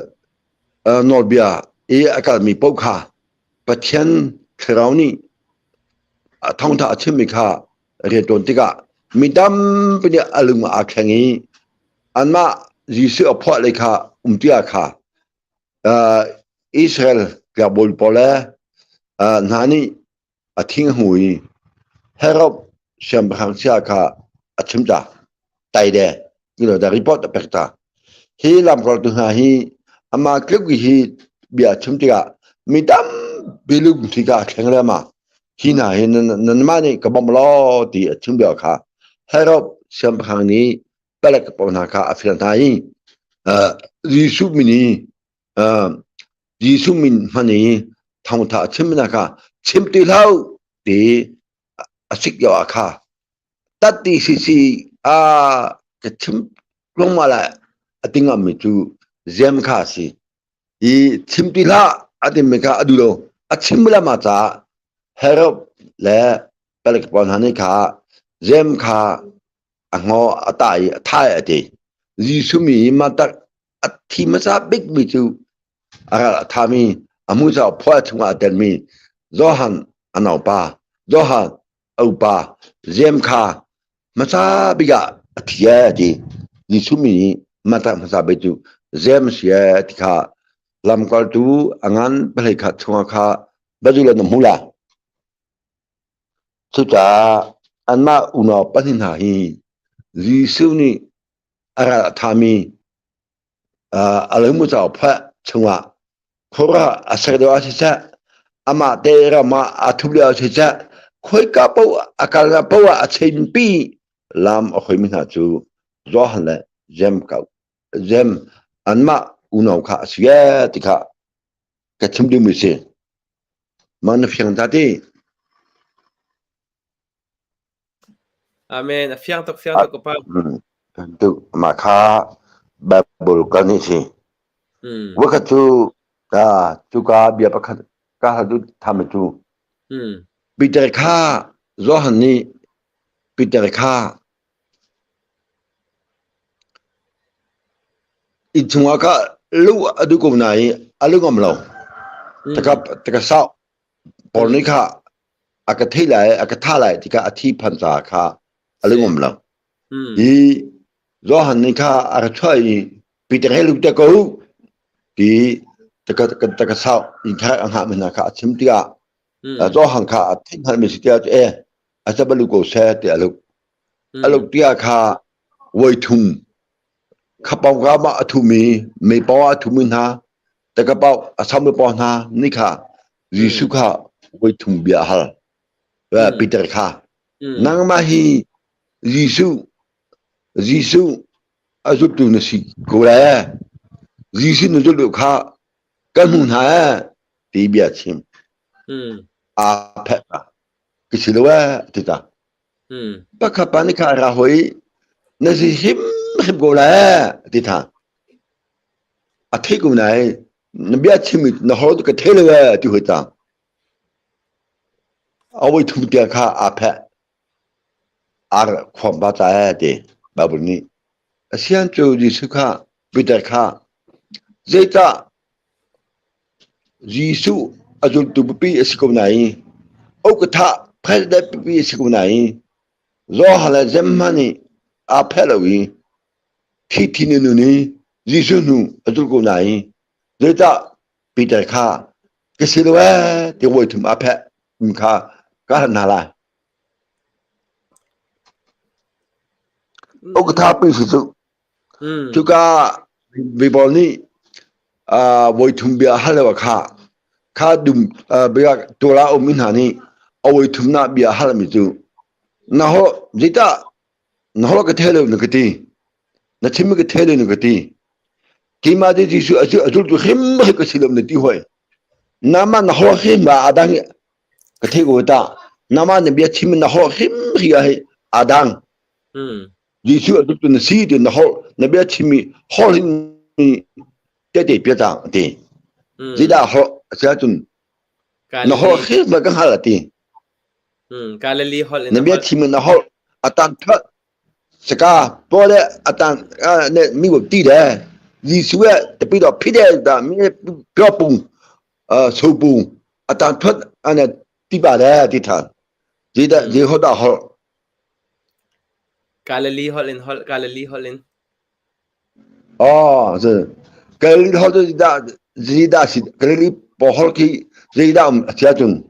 nawlbia i a kalmi paoh kha Pathian Thlarau nih a thawngṭha a chimmi kha rianṭuan tikah mi tampi nih a lung aa thleng i anmah Jesuh a phuah lei kha um ti ah kha Israel tlangbawi pawl le hna nih a thing a hmu i Herod siangpahrang chia kha a chim ta tai de tilo da report a pek ta hi lamkaltu hna hi amah tluk hi bia chim tikah mi tampi lungthli ka thleng le ma hi hna hi nanmah nih ka bawmh law ti a chim bia kha Herod siangpahrang nih palek pawl hna kha a fial hna i Jesuh min i Jesuh min hman i Thawngtha a chim na kha chim ti hlah ti a sik lio ah kha tat ti si si a ka chim lungma lai a ti ngam mi cu zem kha a si. I chim ti hlah a ti mi kha a duh lo. A chim lama caah Herod le palek pawl hna nih kha zem kha a hngaw a ta i a thai a ti. Jesuh mi mah tak a thi hmasa bikmi cu a ral a thami a mu cauk phuah chungah a telmi Johan a naupa Johan a upa Jeim kha hmasa bik ah a thi a ti. Jesuh mi nih mah tak hmasa bik cu Jeim a si a ti kha lamkaltu a ngan pahlei khat chungah kha va na hmu la. Cucaah anmah unau pahnih hna hi Jesuh nih a ral a thami a lungmu cauk phuah chungah khuaruah a ser deuh ah siseh, amah te ram ah aa thup lio ah siseh, khoika paoh a kalnak paoh ah a chinpi lam a hoimi hna cu Johan le Jeim ko Jeim anmah unau kha a si ee ti kha ka chim duhmi si. Mah na fiang ta ti? Amen. A fiang tuk, fiang tuk ka pa. Tu mah kha Bible kan hi si. Wakhat cu ka cuka bia pakhat ka hal du tham cu. Peter kha Johan nih Peter kha inn chungah kha lu a duh ko nain a lu ngam lo. Taka taka sau pawl nih kha a ka thei lai a ka tha lai tikah a thi phan ca kha a lungum lo. Hi Johan nih kha a ra chuah i Peter he lut te ko ti taka taka sau in kha a hngah mi hna kha a chim tikah Johan kha a theih hngalh mi si tiah e a sabalu ko seh ti a luk. A luk tiah kha voi thum khapau ka ma a thumi mei pau a thumi hna takapau a sam paw hna ni kha Jesuh kha voi thum bia hal Peter kha nangmah hi Jesuh Jesuh a zultu na si ko lai Jesuh na zultu kha kan hmu hna ti bia chim a phet ka si lo eh ti ta Pakhat pa nih kha a ra hoi na si hrimhrim ko lai ti tha. A thei ko nai na bia chim na hor ka thei lo eh ti hoi ta. A voi thum tia kha aa pheh. Ar khuam ba ta eh ti Bible nih. Asian cu Jesuh kha Peter kha zeicah Jesuh a zultu pipi a si ko nain okatha president pipi a si ko nain Johan le Jeim hmanh nih aa pheh lo i thi thi nu nu nih Jesuh hnu a zul ko nain zeicah Peter kha ka si lo ee ti voi thum aa pheh kha ka hal hna lai. Okatha pi si cu Cuka Bible nih voi thum bia hal lo kha kha dum bia tuala um mi hna nih a voi thum na bia hal mi cu na ho zeicah na ho ka the lo na ka ti na chim mi ka the lo na ka ti keimah te Jesuh a zultu hrim ka si lo na ti hoi nama na ho hrim ma adang ka the ko ta nama na bia chim na ho hrim hi adang Jesuh a tu na si ti na holh na bia chimmi holh in tete pia cang ti. Zeidah holh a si ahcun na holh khi ma ka hngal a ti. Galilee holh in na bia chimmi na holh a tan that saka pole a tan ne mi wo ti de Jesuh e tapi do phi de da mi pyo pung so pung a tan that ane ti ba de ti than. Zeidah zei holh dah holh Galilee holh in holh Galilee holh in. Oh, Galilee holh cu zeidah zeidah si Galilee pawl holh khi zeidah um a si ahcun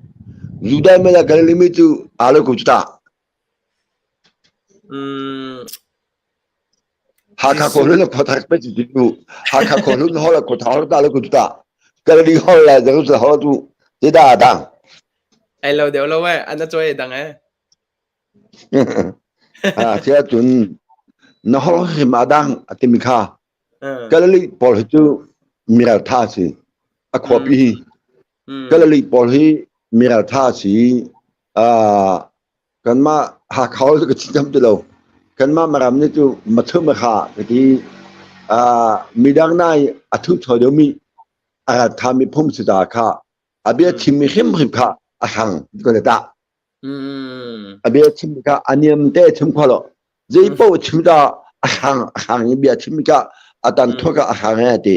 Judah mi le Galilee mi cu aa lo ko cu ta. Hakha kawlhun le khuathar pe cu cu Hakha kawlhun holh le khuathar holh ta lo ko cu ta. Galilee holh le Jerusalem holh cu zeidah aa dang? Ai lo deuh lo eh, an a cawi dang eh. Ah, sia cun na holh hrim a dang a timi kha Galilee pawl hi cu miral tha si a khuapi hi. Galilee pawl hi mi raltha si. Kanmah Hakha cu ka chim ti lo. Kanmah Maram nih cu mathu makha ka ti. Midang nai a thu thaw deuhmi a raltha mi phung si ta kha a bia chimmi hrimhrim kha a hrang ko le tah. A bia chimmi kha a niam te chim kho lo. Zei paoh chim ta a hrang a hrang i bia chimmi kha a tan thua kha a hrang e ti.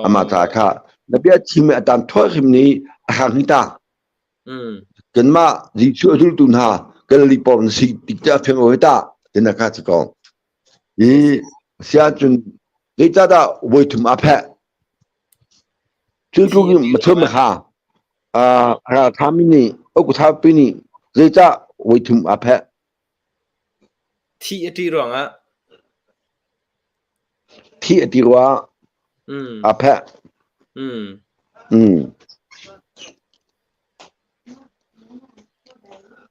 Amah ta kha na bia chimmi a tan thua hrim ni a hrang hi ta. Kanmah Jesuh a zultu hna Galilee pawl na si tik te a fiang oi ta tina kha si ko. I sia cun zeicahdah voi thum a pheh? Cu tluk in mathum kha ralthami nih ukuthapi nih zeicah voi thum a pheh? Thih a ṭih ruangah. Thih a ti ruah a pheh.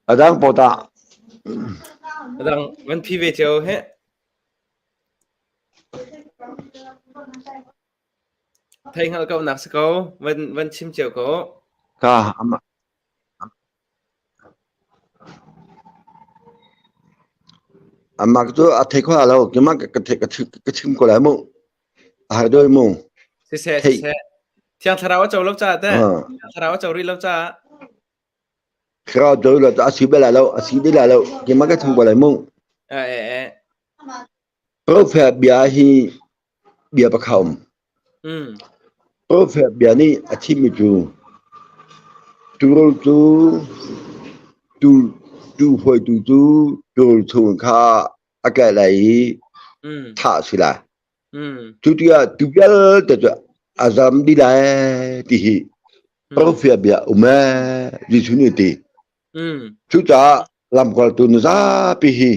A dang pawl tah? A dang van phi ve cio heh. Thei hngalh ko nak si ko. Van van chim cio ko. Ka Amah cu a thei kho lo. Keimah ka chim ko lai mu. A har doi mu. Siseh, siseh. Thiang Thlarau a co lo caah teh. Thiang Thlarau a co rih lo caah. Thlarau co lo a si bel lo, a si bel lo. Keimah ka chim ko lai mu. Eh, eh, eh. Prophet bia hi bia pakhat um. Prophet bia nih a chimmi cu turul cu tu tu hruaitu cu turul chung kha a tlaih lai i thah a si lai. Cu tikah tu vialte cu a zam dih lai ti hi prophet bia um ee Jesuh nih a ti. Cucaah lamkaltu nu zapi hi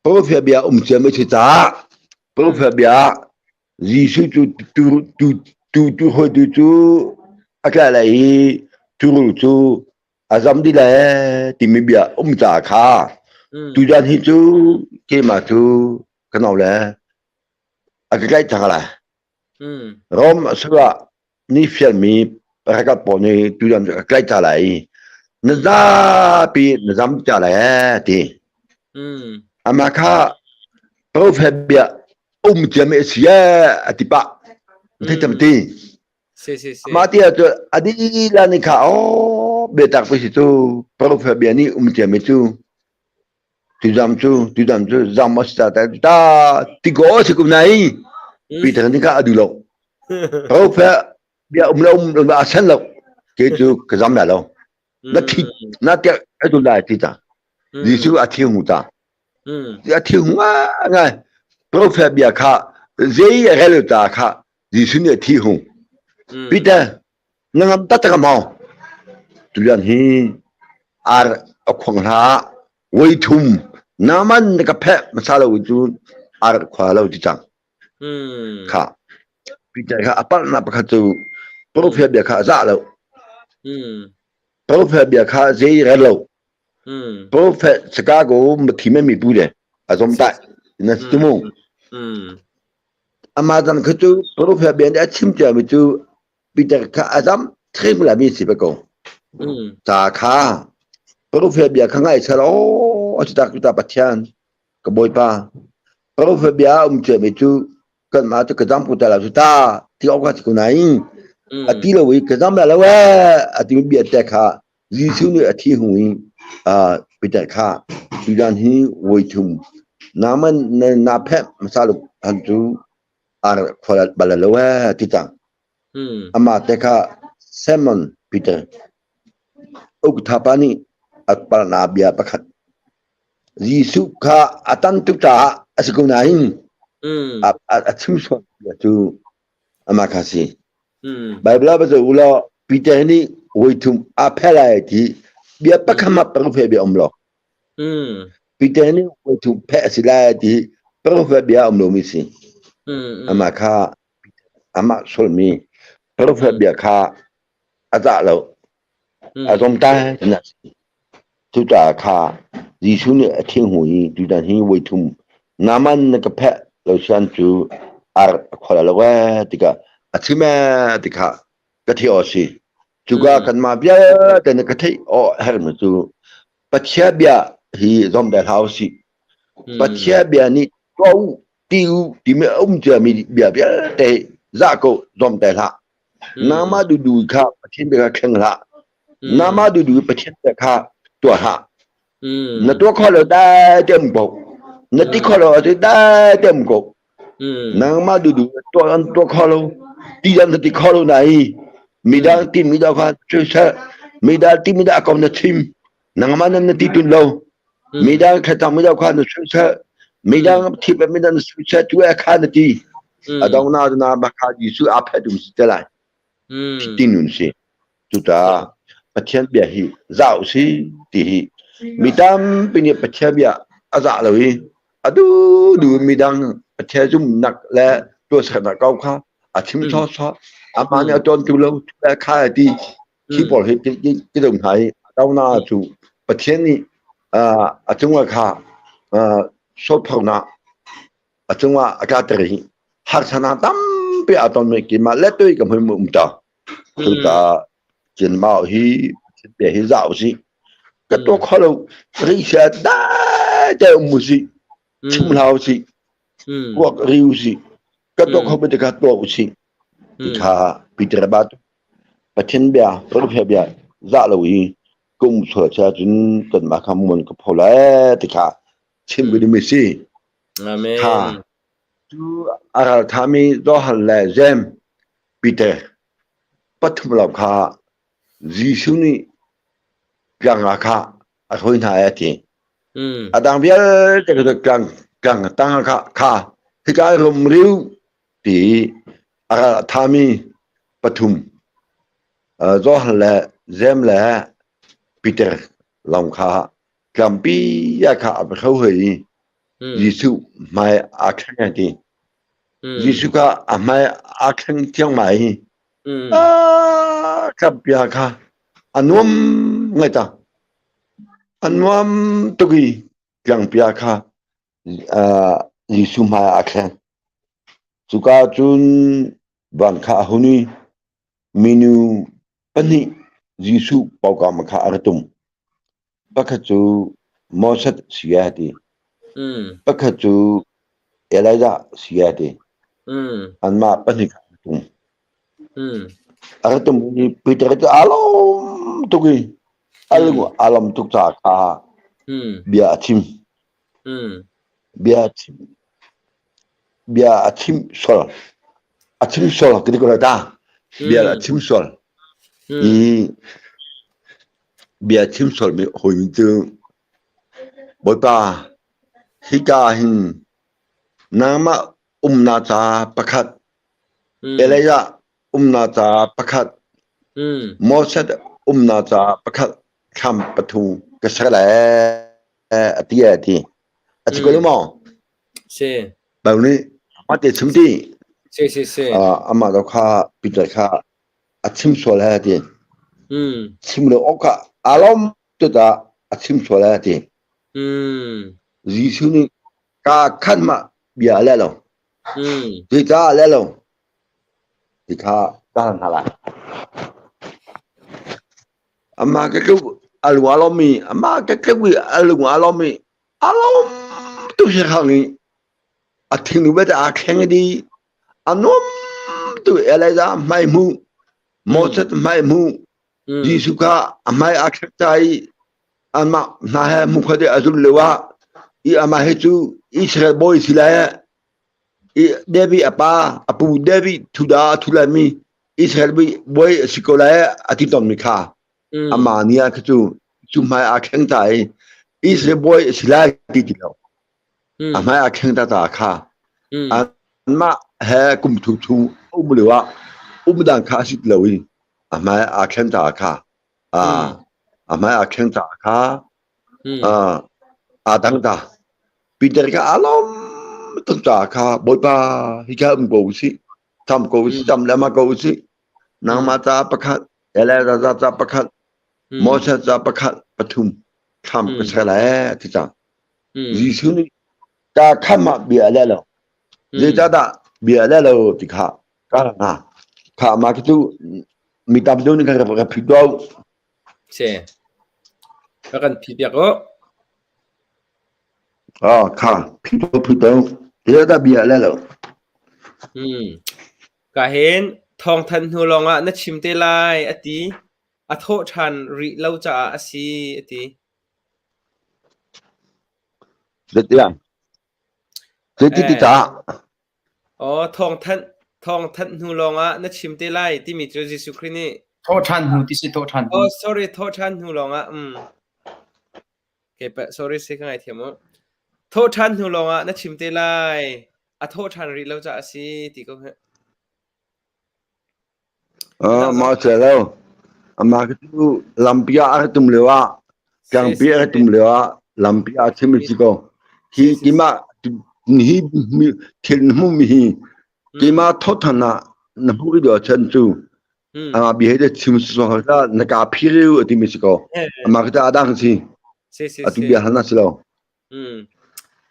Profet bia um ciami a si caah profet bia ah Jesuh cu tu tu tu tu hawitu cu a tla lai i turul cu a zam dih lai timi bia um caah kha tuzan hi cu keimah cu ka nau le a ka tlaih cang lai. Rom a ah ni fialmi ralkap pawl nih tuzan cu ka tlaih ta lai i na zapi na zam ta lai ee ti. Amah kha profet bia um ciami a si ee a ti pah. Thei tam ti. Si si si. Mah ti ahcun a dila nih kha oh biatak pi si cu profet bia nih um ciami cu tuzam cu tuzam cu zam a si ta ta ta ti ko a si kum nai Peter nih kha a duh lo. Profet bia um lo um lo a san lo. Ke cu ka zam lai lo. Na thi na te a tu lai ti ta. Jesuh a thi hu ta. A thi hu ngai. Profet bia kha zei a rel ta kha Jesuh nih a thi hung. Peter na ngam taktak maw? Tuyan hi ar a khuang hlah voi thum naman na ka pheh hmasa lo cu ar khua lo ti cang. Kha Peter kha a palhnak pakhat cu prophet bia kha a zah lo. Prophet bia kha zei rel lo. Prophet Chicago mathim mi pu le a zom tai na tumu. Amah dang kha cu prophet bia nih a chim ciami cu Peter kha a zam hrim lami si ve ko. Ca kha prophet bia kha ngai seh law a si tak ta Pathian ka Bawipa prophet bia a um ciami cu kanmah cu ka zam ko ta lo cu ta ti awk ka si ko nain a ti lo i ka zam lai lo ee a timi bia te kha Jesuh nih a thi hung i Peter kha tutan hi voi thum naman na pheh hmasa lo han cu ar khual bal lo ee ti cang. Amah te kha Simon Peter ukthapa nih a palna bia pakhat Jesuh kha a tan tuk caah a si ko nain a chim sual bia cu amah kha si. Bible ah va zoh u law Peter nih voi thum aa pheh lai ti bia pakhat hmanh profet bia um lo. Peter nih voi thum pheh a si lai ti profet bia um lomi si. Amah kha amah sulmi profet bia kha a zah lo. A zom ta na si. Cucaah kha Jesuh nih a thing hu i tutan hi voi thum naman na ka pheh lo sian cu ar a khual lo ee tikah a chim ee tikha ka thi aw si. Cuka kanmah vialte nih ka theih awh hermi cu Pathian bia hi zom ve hlah usih. Pathian bia nih tuah u, ti u timi a um ciami bia vialte zah ko zom te hlah. Nangmah dudu kha Pathian bia kha thleng hlah. Nangmah dudu Pathian bia kha tuah hlah. Na tuah kho lo dai te um ko. Na ti kho lo ati dai te um ko. Nangmah dudu tuah an tuah kho lo. Ti an ti kho lo na i midang ti mi dang kha cusa midang ti mi dah kom na chim nangmah nan na ti tun lo midang khatang midang kha na susa midang thi pa midang na susa tu e kha na ti adong na na ba kha Jesu a phet um si te lai ti nun si cuta Pathian bia hi zau si ti hi mi tampi nih Pathian bia a zah lo i adu du midang Pathian zumnak le tuahsernak ko kha a chim sawsawh amah nih a tuan tu lo le kha ti khi pawl hi ti dong hna i dona cu Pathian nih a cungah kha sawphonak a cungah a tlater i harsana tampi a ton mi keimah le tui ka hmui um ta cucaah Chinmau hi bia hi zau si ka to kho lo ri sia dai te um si chim hlau si kuak riu si ka to kho te ka to si ti kha Peter ba Pathian bia Pathian bia za lo i kum sual cha cun kan ma kha mun ka pho lai ti kha chim bi mi si Amen. Kha cu a ral thami Johan le Jeim Peter pathum lo kha Jesuh nih tlang ah kha a hruai hna a ti. A dang vialte kha tlang tlang tang kha kha hika rum riu ti a ral a thami pathum Johan le Jeim le Peter lawng kha tlangpi ah kha a va hro hoi i Jesuh hmai aa thleng a ti. Jesuh kha a hmai aa thleng thiang mai i tlangpi ah kha a nuam ngai ta. A nuam tuk i tlangpi ah kha Jesuh hmai aa thleng. Cuka cun van kha a hun i minu pahnih Jesuh pawkam kha a ra tum. Pakhat cu Moses si a ti. Pakhat cu Elijah si a ti. Anmah pahnih kha a ra tum. A ra tum i Peter cu aa lawm tuk i a lung aa lawm tuk caah kha bia a chim. Bia a chim. Bia a chim sual. A chim sual ka ti ko lai ta. Bia a chim sual. I bia chim sual mi hawi cu Bawipa hika hin nangmah umnak ca pakhat Elijah umnak ca pakhat Moses umnak ca pakhat thlam pathum ka ser lai a ti a ti. A ti ko lo maw? Si. Bau nih amah te chim ti. Si si si. Amah do kha Peter kha a chim sual he ti. Chim lo awk kha alom tu ta a chim sual he ti. Jesuh nih ka khan ma bia a le lo. Zeicah a le lo? Ti kha ka hal hna lai. Amah ka tluk a lung aa lawm i amah ka tluk i a lung aa lawm i a lawm tuk hi khang i a thingnu bete aa thleng dih a nuam tuk Elijah hmai hmu Moses hmai hmu Jesuh kha a hmai aa thlek ta i amah hna he mukhat i a zul lio ah i amah hi cu Israel bawi si lai i David a pa a pu David thuda a thu laimi Israel bawi a si ko lai a ti tawnmi kha amah ni ah kha cu cu hmai aa thleng ta i Israel bawi a si lai ti ti lo a hmai aa thleng ta ta kha anmah he kum thu chung um lio ah um dang kha a si lo i a hmai aa thlen ta kha a hmai aa thleng ta kha aa dang ta Peter kha aa lawm tuk ta kha Bawipa hika um ko usih tam ko usih tam le ma ko usih nangmah ca pakhat Elijah ca pakhat Moses ca pakhat pathum thlam ka ser lai ti cang Jesuh nih ka kham ah bia le lo zeicahdah bia le lo ti kha ka na kha ma khi cu. Mi tam deuh nih kan rak phit ko. Si. Ka kan phit piak u. Ah, kha phit ko phit ko. Ti da bia le lo. Hmm. Ka hin thawng than hnu lawng ah na chim te lai ati. A thawh ṭhan rih lo caah a si ati. Zeitiang? Zeiti ti caah? Aw, thawngthanh thawngthanh hnu lawngah na chim te lai timi cu Jesuh Khrih nih Thawhṭhan hnu ti si thawhṭhan hnu. Oh, sorry, thawhṭhan hnu lawngah um. Okay, pa, sorry si ka ngaithiam u. Thawhṭhan hnu lawngah na chim te lai. A thawhṭhan rih lo caah a si ti ko heh. Mah si lo. Amah cu lampi ah a rak tum lio ah, tlangpi a rak tum lio ah lampi ah chim a si ko. Hi keimah hi thil na hmuhmi hi keimah thawthan ah na hmuh rih lo ahcun cu amah bia hi chim sawsawh hlah na ka phir u a timi si ko. Amah khi a dang si. Atu bia hal na si lo.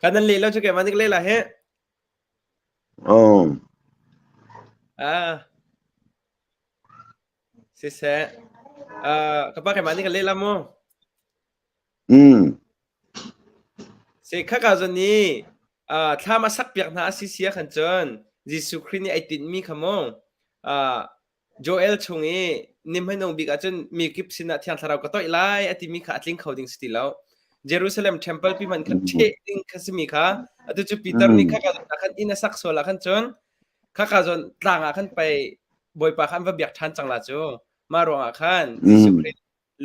Kan nan leh lo cu keimah nih ka leh la he. Oh. Ah. Siseh. Uh, ka pa keimah nih ka leh la mu. Mm. Si khaka zon ni uh, thlam a sak piak hna a si sia khan cun Jesuh Khrih nih ai tinhmi kha mu. Uh, Joel chung i ni hmanung bik ahcun mi kip sinah Thiang Thlarau ka toih lai a timi kha a tling kho ding si ti lo. Jerusalem temple pi hmanh kha ṭheh ding kha simi kha atu cu Peter nih khaka zawn ah khan inn a sak sual ah khan cun khaka zawn tlang ah khan pei Bawipa kha an va biak ṭhan cang la cu. Mah ruangah khan Jesuh Khrih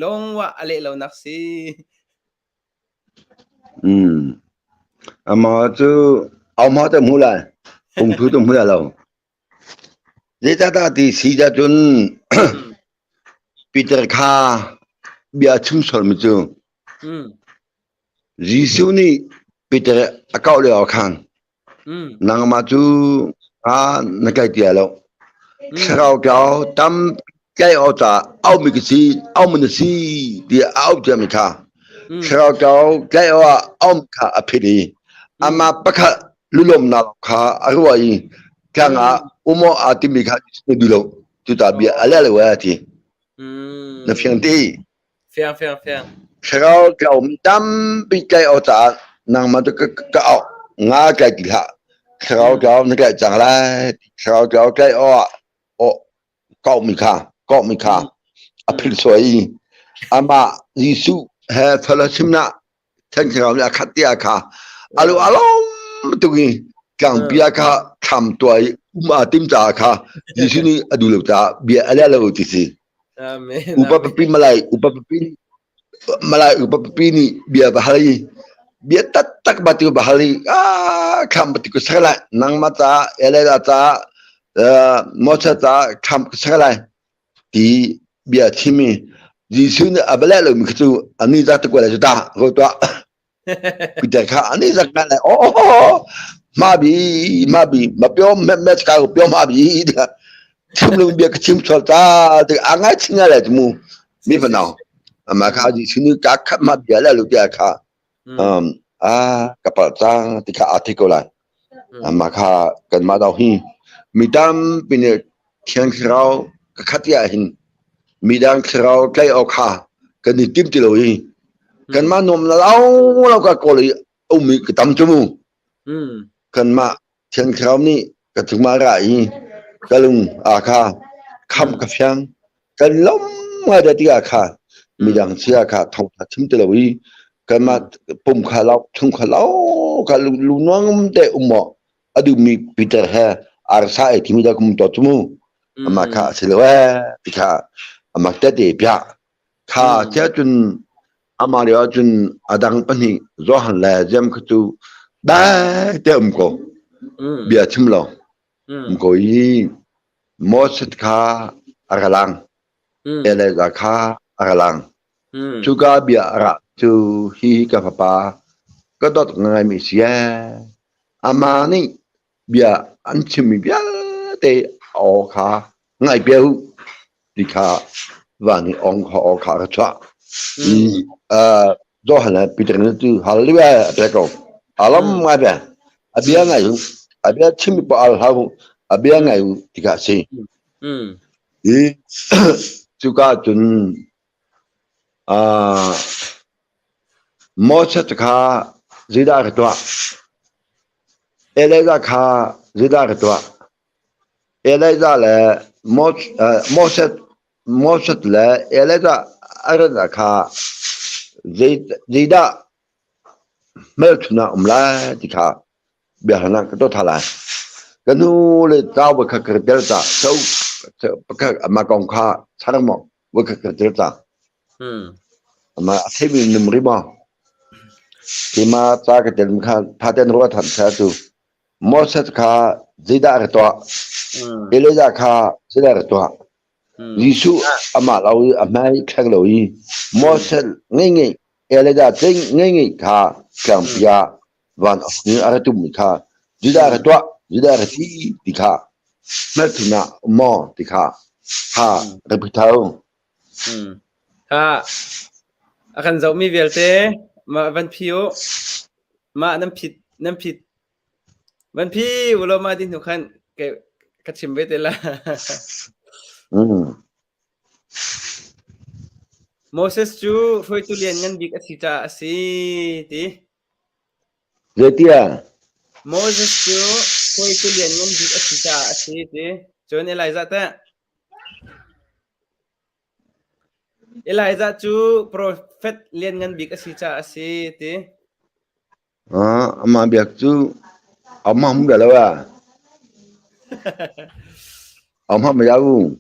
lungwah a leh lonak si. Amah cu au te hmu lai. Pungthu tu hmu lai lo. Zeicahdah ti si ahcun Peter kha bia a chim sualmi cu Jesuh nih Peter a kauh lio ah khan nangmah cu na kai ti lai lo. Thlarau tlau tam tlaih awk caah aumi ka si, aumi na si tiah a auh ciami kha thlarau tlau tlaih awk ah aumi kha a phit i amah pakhat lulawmnak kha a ruah i tlang ah um awk aa timi kha na duh lo. Cucaah bia a leh lo a ti. Na fiang ti? Fiang, fiang, fiang. Thlarau tlau tampi tlaih awk caah nangmah cu ka auh nga tlai ti hlah. Thlarau tlau na tlaih cang lai. Thlarau tlau tlaih awk ah kaumi kha kaumi kha a philh suai i amah Jesuh he fellowship-nak Thiang Thlarau nih a khat tiah kha alu alom tuk i tlangpia kha thlam tuah i um aa tim caah kha Jesuh nih a duh lo caah bia a leh lo ti si. Upa papi malai upa papi malai upa papi nih bia va hal i bia taktak ba ti va hal i ah thlam ba ti ku sak lai nangmah caah Elijah caah Moses caah thlam ka sak lai ti bia chim i Jesuh nih a va leh lomi kha cu ani zak te kuai cu ta ko tuah Peter kha ani zak na le oh ma bi ma bi ma pyo me me ka ko pyo ma bi chim lo bia ka chim sual ta te a ngai chinga le mu mi fa nau ama kha Jesuh nih ka khat ma bia le lu bia kha um a ka pal cang ti kha a thi ko lai Mah kha kanmah dau hi mi tampi nih Thiang Thlarau ka khat ti ahhin midang thlarau tlaih awk kha kan i tim ti lo i kanmah nuam lo lo ka kawl i a ummi ka tam cu mu. Kanmah Thiang Thlarau nih ka cungah ra i ka lung aa kha khamh ka fiang kan lawm ngai dah ti ah kha midang chia kha thawngtha chim ti lo i kanmah pum kha lau chung kha lau kha lungnuam te um maw a duhmi Peter he arsa ei timi dah kum to chu mu ama kha a si lo eh ti kha ama te te pia kha chia cun ama lio cun adang pahnih Johan le Jem kha cu dai te um ko bia chim lo um ko i Moses kha a ra lang Elijah kha a ra lang cuka bia a ra cu hi ka fapa ka dawt ngaimi si ee amah nih bia an chimmi vialte aw kha ngai bia u ti kha van i ong kha aw kha a chuah Johan le Peter nih cu hallelujah a pek ko alam ngai bia a bia ngai u a bia chimmi pa al hau a bia ngai u ti kha a si. Hi cuka cun Moses kha zeidah ka tuah? Elijah kha zeidah ka tuah? Elijah le Moses Moses le Elijah a rat kha zeidah hmelchunhnak um lai ti kha biahalnak ka tuah ṭhan lai. Ka nu le cau voikhat ka tel ca so pakhat amah kong kha char maw voikhat ka tel ca. Amah a theimi num ri maw? Keimah ca ka tel kha tha ten ruah than sa cu Moses kha zeidah ka tuah? Elijah kha zeidah ka tuah? Jesuh amah lo i a hmai thleng lo i Moses ngei ngei Elijah cing ngei ngei kha tlangpi ah van a ra tummi kha Judah ra tuah Judah ra ti ti kha hmelchunah maw ti kha kha ra phi tho. Ha a kan zohmi vialte mah van phi u mah nan phit nan phit van phi ulaw mah dih hnu khan ka chim ve te la. Moses cu hruaitu lianngan bik a si caah a si ti. Zeitiah? Moses cu hruaitu lianngan bik a si caah a si ti. Cun Elijah teh? Elijah cu profet lianngan bik a si caah a si ti. Amah biak cu amah hmu dah lo ah. Amah ma ya u.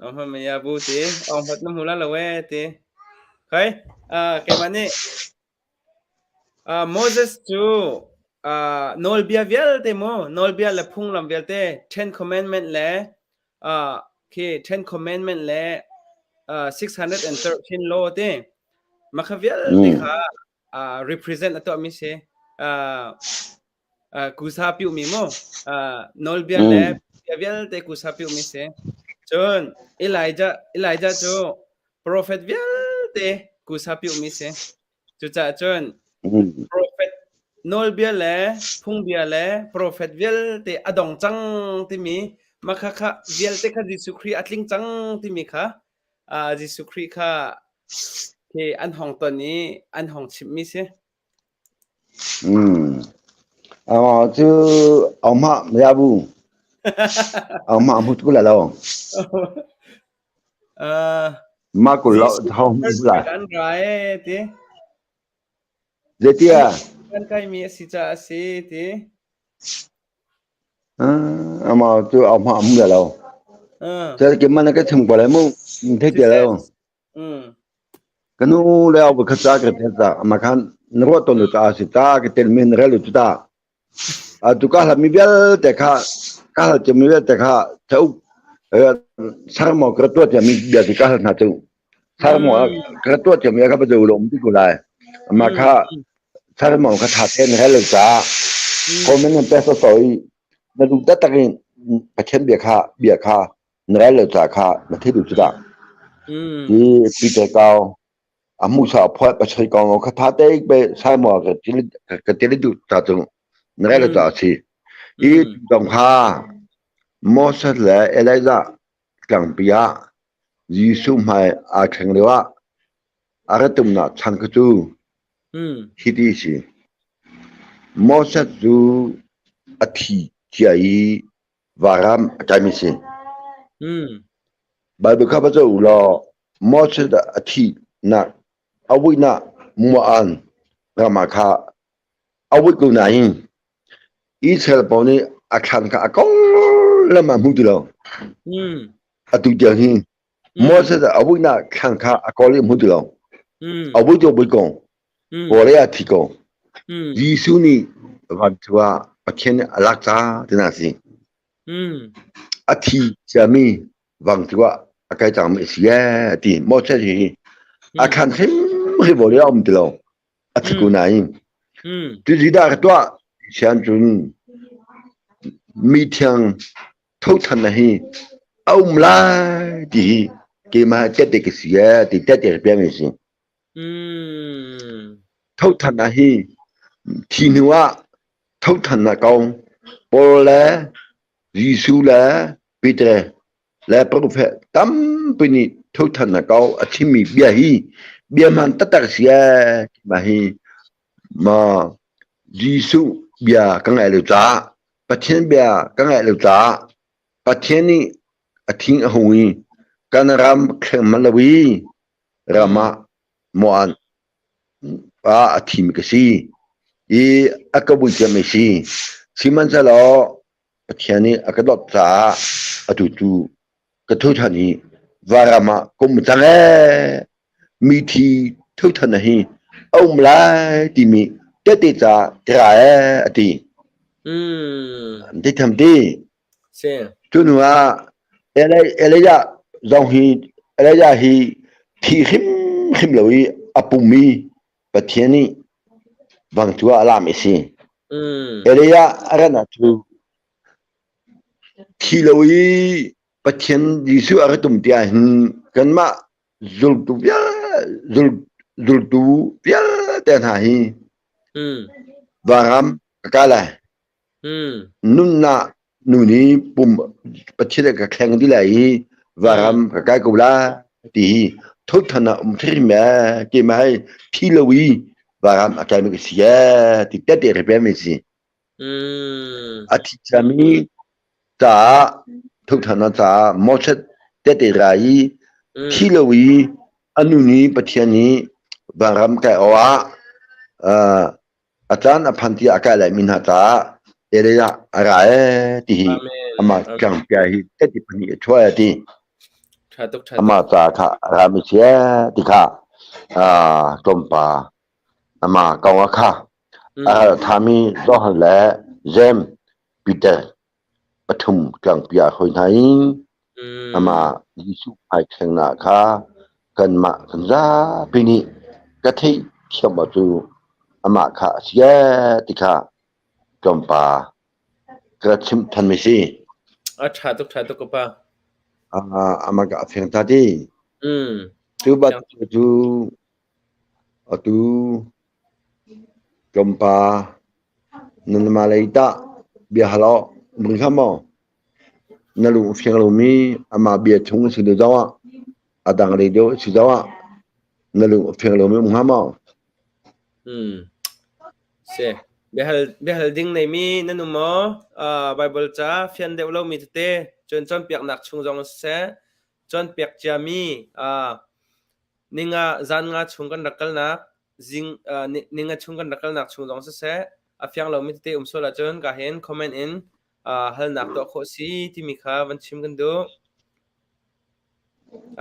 Amah ma ya bu ti. Ong hot na hmu la lo e ti. Khai, keimah nih Moses cu nawlbia vialte mu, nawlbia le phunglam vialte, Ten Commandment le khi Ten Commandment le 613 law te, mah kha vialte kha represent a tuahmi si. Kusa piuhmi mu, nawlbia le bia vialte kusa piuhmi si. Cun Elijah, Elijah cu profet vialte kusa piuhmi si. Cucaah cun profet nawlbia le phungbia le profet vialte a dong cang timi mah kha kha vialte kha Jesuh Khrih a tling cang timi kha Jesuh Khrih kha khi an hong ton i an hong chimhmi si. Cu ahmah yabu ahmah hmut ku la lo. Mah kul lo hong la. Kan ra e ti. Zetia? Kan kaimi a si caah a si ti. Amah cu ahmah hmu la lo. Cer ke man ka chim ko lai mu. Thei te lo. Ka nu le au kha ca ka tel ta ama khan na ruah ton ta si ta ka tel min rel tu ta. Atu ka hlat mi vialte kha ka hlat mi vialte kha chauk sarmo ka tuah cia mi bia ti ka hlat hna cu sarmo ka tuah cia mi ka ba lo um ti ko lai ama kha sarmo ka tha ten rel ca comment nan pe so soi na du ta tak in Pathian bia kha bia kha na rel lo ca kha na thei du cu ta ti Peter kau a musa phuat pasai kong kha tha te be sai mo ka til ka til du ta tu na rel ta si i dong kha Moses le Elijah tlangpi ah Jesuh hmai aa thleng lio ah a ra tumnak chan kha cu hiti si Moses cu a thi cia i varam a kaimi si. Bible kha va zoh u law Moses a thihnak a vuihnak Moab ram ah kha a vuih ko nain Israel pawl nih a thlan kha a kong lam ah hmu ti lo. Atu tiang hi Moses a vuihnak thlan kha a kawl i hmu ti lo. A vui cu vui ko. Kawl i a thi ko. Jesuh nih van cu ah Pathian nih a lak ca tina a si. A thi ciami vang cu ah a kai cangmi a si ee a ti. Moses hi a thlan hrimhrim vawlei ah a um ti lo. A thi ko nain. Cu dah ka tuah sian cun mi thiang thothan na hi a um lai ti hi keimah tette ka si ee ti tette ka piami si. Thothan na hi thi hnu ah thothan na kong Paul le Jesuh le Peter. Le profet tampi nih thothannak ko a chimmi bia hi bia hmaan taktak si ee mah hi ma Jesuh bia ka ngaih lo caah Pathian bia ka ngaih lo caah Pathian nih a thing a hung i kan ram thleng man lo i ram ah muan ah a thimi ka si i a ka vui ciami si sihmanhsehlaw Pathian nih a ka dawt caah atu cu ka tho ṭhan i vairam ah ka um cang ee. Mithi tho ṭhan hi a um lai timi tehte ca ka ra ee a ti. Mm. An ti tham ti. Si. Cu hnu ah Elijah zong hi Elijah hi thi hrimhrim lo i a pum i Pathian nih vangtu ah a lam i si. Mm. Elijah a ran cu thi lo i Pathian Jesuh a ra tum ti ahhin kanmah zultu vial zultu vialte hna hi Mm. vanram ka kai lai. Mm. Nunnak nu nih pum Pathian ka thleng dih lai i varam ka kai ko la ti hi thothan ah um hrim e keimah hi thi lo i varam a kai mi ka si e ti tete re pe mi si Mm. a thi ciami caah thothan ah caah Moses tete ra i Mm. thi lo i anu nih Pathian nih varam kai awah uh, A caan a phan tiah a kai laimi hna caah Elijah a ra ee ti hi Amen. amah Amen. tlangpia hi tete pahnih a chuai a ti. Ṭha tuk, ṭha tuk. Amah ca kha a rami si ee ti kha ah tlawmpa amah kong ah kha Mm. a ral thami Johan le Jeim Peter pathum tlangpi ah hoi hna i Mm. amah Jesuh hmaithlengnak kha kanmah kan zapi nih ka theih thiam cu amah kha a si ee ti kha tlawmpa ka chimh than mi si. A ṭha tuk, ṭha tuk ka pa. Ah, amah ka a fiang ta ti. Mm. Cu bantuk cu atu tlawmpa nanmah lei tah bia hal awk um rih hlah maw? Na lung a fiang lomi amah bia chung a si lio zongah a dang lei deuh a si zongah na lung a fiang lomi um hnga maw? Hmm. Si. Biahal, biahal ding neimi nan um maw? Uh, Bible ca fian deuh lomi tete cun cawnpiaknak chung zong siseh, cawnpiak ciami uh, ninga zan nga chung kan rak kalnak zing uh, ninga chung kan rak kalnak chung zong siseh a fiang lomi tete um sual ahcun ka hin comment in uh, halnak tuah khawh si timi kha van chim kan duh.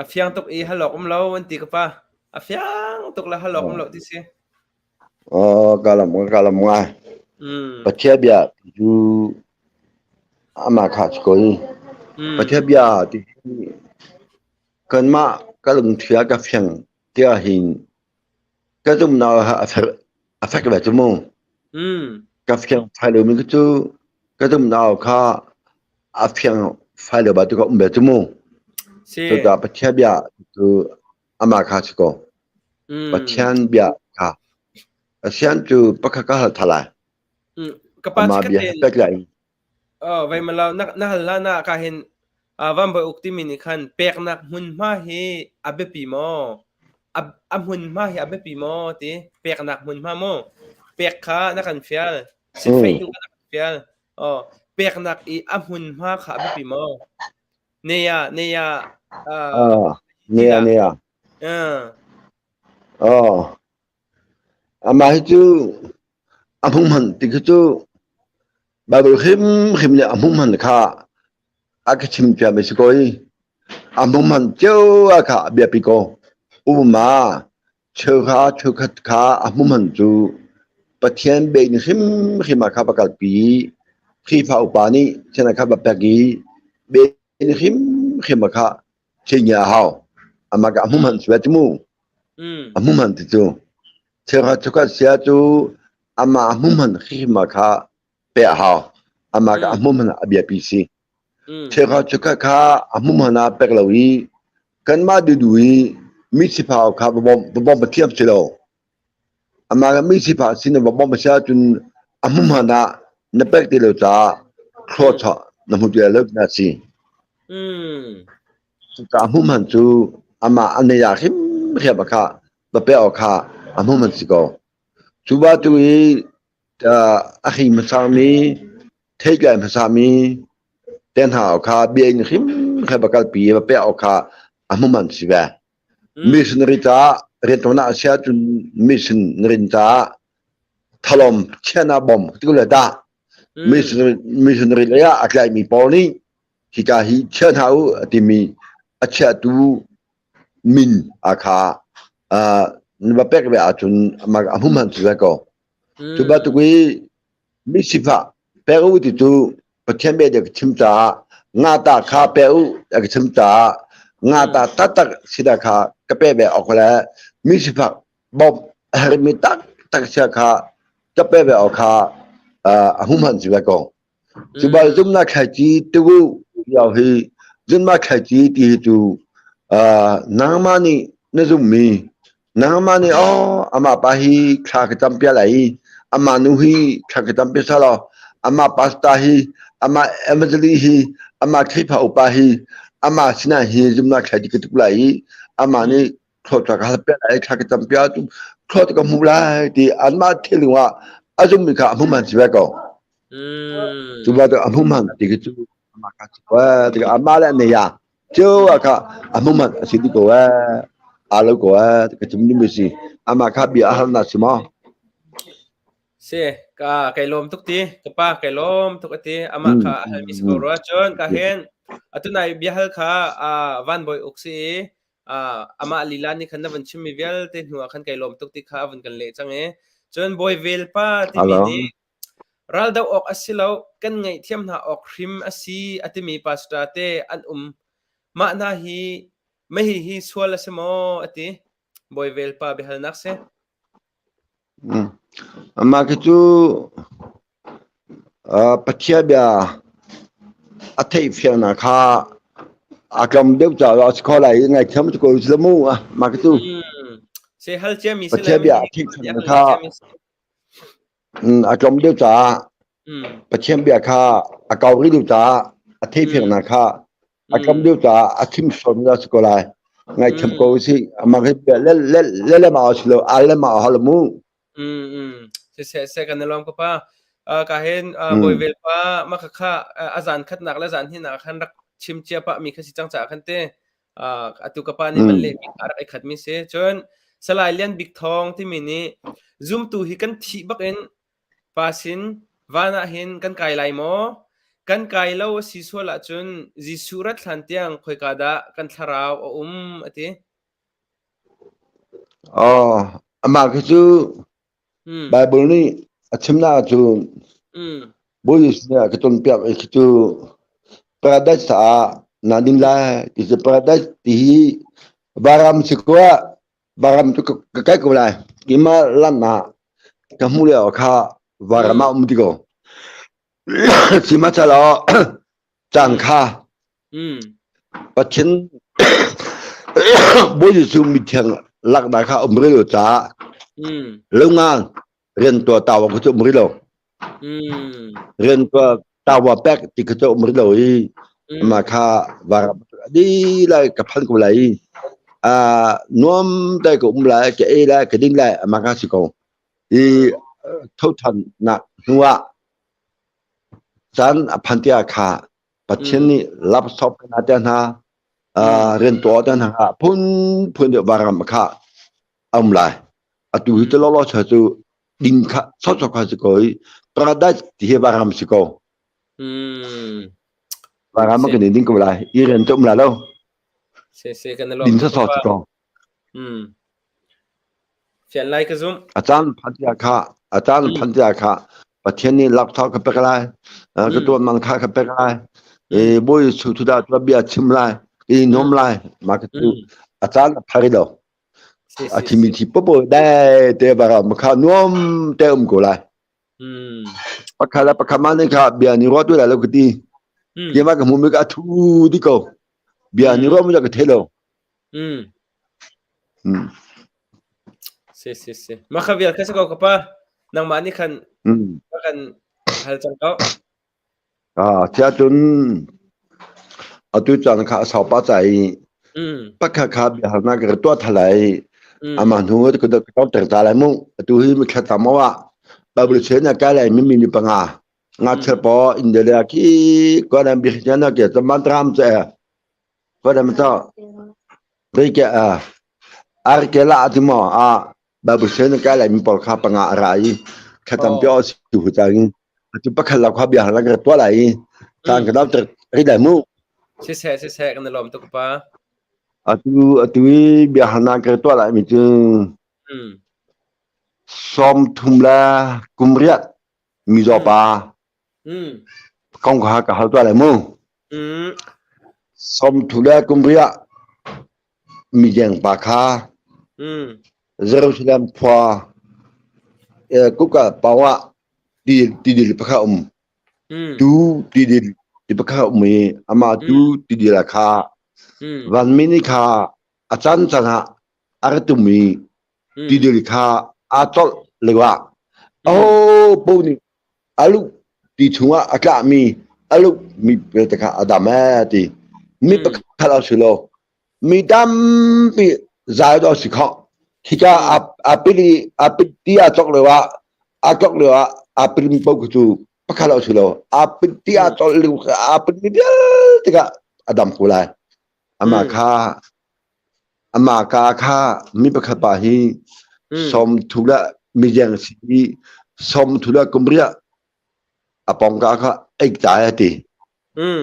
A fiang tuk i halok um lo an ti ka pa. A fiang tuk le halok um lo ti si. Oh, kalam kalam ngai. Mm. Pathian bia cu amah kha si ko i. Mm. Pathian bia ti kanmah ka lungthli ah ka fiang tiah hin ka zumhnak ah a fek a fek ve cu mu. Mm. Ka fiang fai lomi khi cu ka zumhnak kha a fiang fai lo ba tu ka um ve cu mu. Si. Cucaah Pathian bia cu amah kha si ko. Mm. Pathian bia kha Pathian cu pakhat ka hal tha lai. Mm. Ka pa Amah chikat bia tein pek lai. Oh, vei malo na na hal hlan ah ka hin van bawi uk timi nih khan peknak hmunhma hi a biapi maw? A, a hmunhma hi a biapi maw ti peknak hmunhma maw? Pek kha na kan fial. Sitfeih tu kha na kan fial. Oh, peknak i a hmunhma kha a biapi maw? Neya neya Ah, neya neya. Uh. Oh. Amah hi cu a hmunghman ti khi cu Baibal hrimhrim nih a hmunghman kha a ka chimpiakmi si ko i a hmunghman cio ah kha a biapi ko. Umma cheuhra cheukhat kha a hmunghman cu Pathian biakinn hrimhrim ah kha va kalpi i Khrihfa upa nih sinah kha va pek i biakinn hrimhrim ah kha Thing a hau. Amah ka hmum han si ti mu. Mm. A hmum han ti cu. Cheuha chukhat sia cu amah hmum han hrim kha pe a hau. Amah ka Mm. hmum han a biapi si. Mm. Cheuha chukhat kha a hmum han a pek lo i kanmah dudu i mi sifau kha va bawm va bawm pathiam si lo. Amah ka mi sifah sin va bawm a si ahcun a hmum han ah na pek ti lo caah thlawchuah na hmu ti lo na si. Mm. Cucaah hmuhman cu amah a nei ah hrimhrim kha va pek awk kha a hmuhman si ko. Cu ba tu i a hri hmasami, theitlai hmasami te hna kha bia in hrimhrim va kalpi i va pek awk kha a hmuhman si ve. Missionary caah rianṭuan ah a si ahcun missionary caah thalawm chiahnak bawm ti ko le dah. Missionary lei ah a tlaimi pawl nih hika hi chia hna u a timi a chiahtu min a kha na va pek ve ahcun a hmuhman cu ve ko. Cu bantuk i mi sifah pek u ti cu Pathian bia ka chim caah ngata kha pe u ka chim caah ngata taktak sida kha ka pe ve awk le mi sifak bawmh a herhmi taktak sia kha ka pe ve awk kha a hmuhman si ve ko. Cu bal zumnak thlaici tugu lio hi zumnak thlaici ti hi cu nangmah nih na zummi nangmah nih oh amah pa hi thla ka cam piak lai i amah nu hi thla ka cam piak selaw amah pastor hi amah evangelist hi amah Khrihfa upa hi amah sinah hi zumnak thlaici ka tuk lai i amah nih thluachuah ka hal piak lai thla ka cam piak ahcun thluachuah ka hmu lai ti anmah thinlung ah a zummi kha a hmu hman si ve ko. Cu ba a hmu hman ti khi cu amah kha si ko ti amah le ne ya cu a kha a hmu hman a si ti ko eh a lo ko eh ka chim ding si amah kha bia a hal na si maw? Si ka kai lawm tuk ti ka pa kai lawm tuk ati amah kha a halmi si ko rua cun ka hen atu nai bia hal kha van boy uk si i amah lila nih khan na van chimmi vialte hnu ah khan kai lawm tuk ti kha a vun kan leh cang i cun bawi vel pa timi nih raldoh awk a si lo kan ngaihthiam hna awk hrim a si a timi pastor te an um mah hna hi mei hi sual a si maw a ti bawi vel pa biahalnak si Amah khi cu Pathian bia a theihfiangnak kha a tlawm deuh caah a si kho lai i ngaihthiam cu ko si lo mu. Mah khi cu Pathian bia a theihfiangnak kha a tlawm deuh caah Pathian bia kha a kau rih deuh caah a theihfiangnak kha a tlawm deuh caah a chim sualmi a si ko lai. Ngaihthiam ko usih. Amah khi le le le le ma si lo, al le ma hal mu. Siseh seh kan i lawm ka pa. Ka hin bawi vel pa ma kha kha a zan khatnak le zan hinak khan rak chim cia pa mi kha si cang caah khan te atu ka pa nih van leh mi kha rak i khat mi si. Cun Salai Lian Bik Thawng timi nih zumtu hi kan thih bak in pa sin van ah hin kan kai lai maw? Kan kai lo a si sual ahcun Jesuh rat hlan tiang khoika dah kan thlarau a um a ti. Oh, amah khi cu Bible nih a chimnak cu Bawi Jesuh nih a ka cawnpiak i khi cu paradise ah na din lai ti cu paradise ti hi varam si ko ah varam cu ka kai ko lai keimah lam ah ka hmuh lio kha varam ah um ti ko sihmanhsehlaw caan kha Pathian Bawi Jesuh mithiang laknak kha um rih lo caah lungang rian tuah tawa kha cu um rih lo. Rian tuah tawa pek ti kha cu um rih lo i mah kha varam di lai ka phan ko lai i nuam te ka um lai ka ei lai ka ding lai amah kha si ko. I thothan nak hnu ah caan a phan tiah kha Pathian nih laptop hna te hna rian tuah te hna phun phun deuh varam kha a um lai. Atu hi te lawlaw cha cu ding kha sawsawk kha si ko i paradise ti hi varam si ko. Varam kan ding ko lai. I rian cu um lai lo. Ding sawsawk si ko. Fian lai ka zumh. A caan phan tia kha a caan phan tia kha Pathian nih lakthawk ka pek lai. Ka tuan mang kha ka pek lai. E bawi su thu da tu bia chim lai. I nom lai. Ma ka tu a caan a phari lo. A thimi thi popo dai te bara ma kha nuam te um ko lai. Pakhat le pakhat ma ne kha bia ni ro tu lai lo ka ti. Ke ma ka hmu mi ka thu di ko. Bia ni ro mu ka the lo. Si si si. Mah kha vial kha si ko ka pa. Nangmah nih khan ka kan hal cang ko. Ah, tia cun atu caan kha a sau pa ca i. Pakha kha biahalnak ka tuah thalai. Ama hnu ka ka ter ta lai mu. Atu hi mi thla tam wa. Bible chen na kai lai mi mi ni panga. Nga chel po India ki ko na bi na ke taman tram che. Ko na ma Ri ke a ar ke la ti mo a Bible chen na kai lai mi pawl kha panga ra i thlacam pi o si hu chang atu pakhat la kha bia la ka tuah lai i caan ka dau ter ri dai mu. Siseh siseh kan lawm tuk pa. Atu atu i bia hana ka tuah lai mi cu som thum la kum riat mizaw pa kong kha ka hal tuah lai mu. Som thu le kum riat mijeng pa kha Jerusalem khua kuka pawng ah tidil pakhat a um. Tu tidil ti pakhat a um i amah tu tidil ah kha vanmi nih kha a can can ah a ra tum i tidil kha aa tlolh lio ah aho nih a luh ti chungah a tlahmi a luh mi vialte kha a dam ee ti. Mi pakhat a si lo. Mi tampi zai dawh si kho. Hika a pili a ti a tlok lio ah a tlok lio ah a pil mi paoh cu pakhat a si lo. A pil ti a tlok lio a pil mi vialte kha a dam ko lai. Amah kha amah ka kha mi pakhat pa hi som thu la mijeng si i som thu la kumria a pong ka kha eik ta a ti.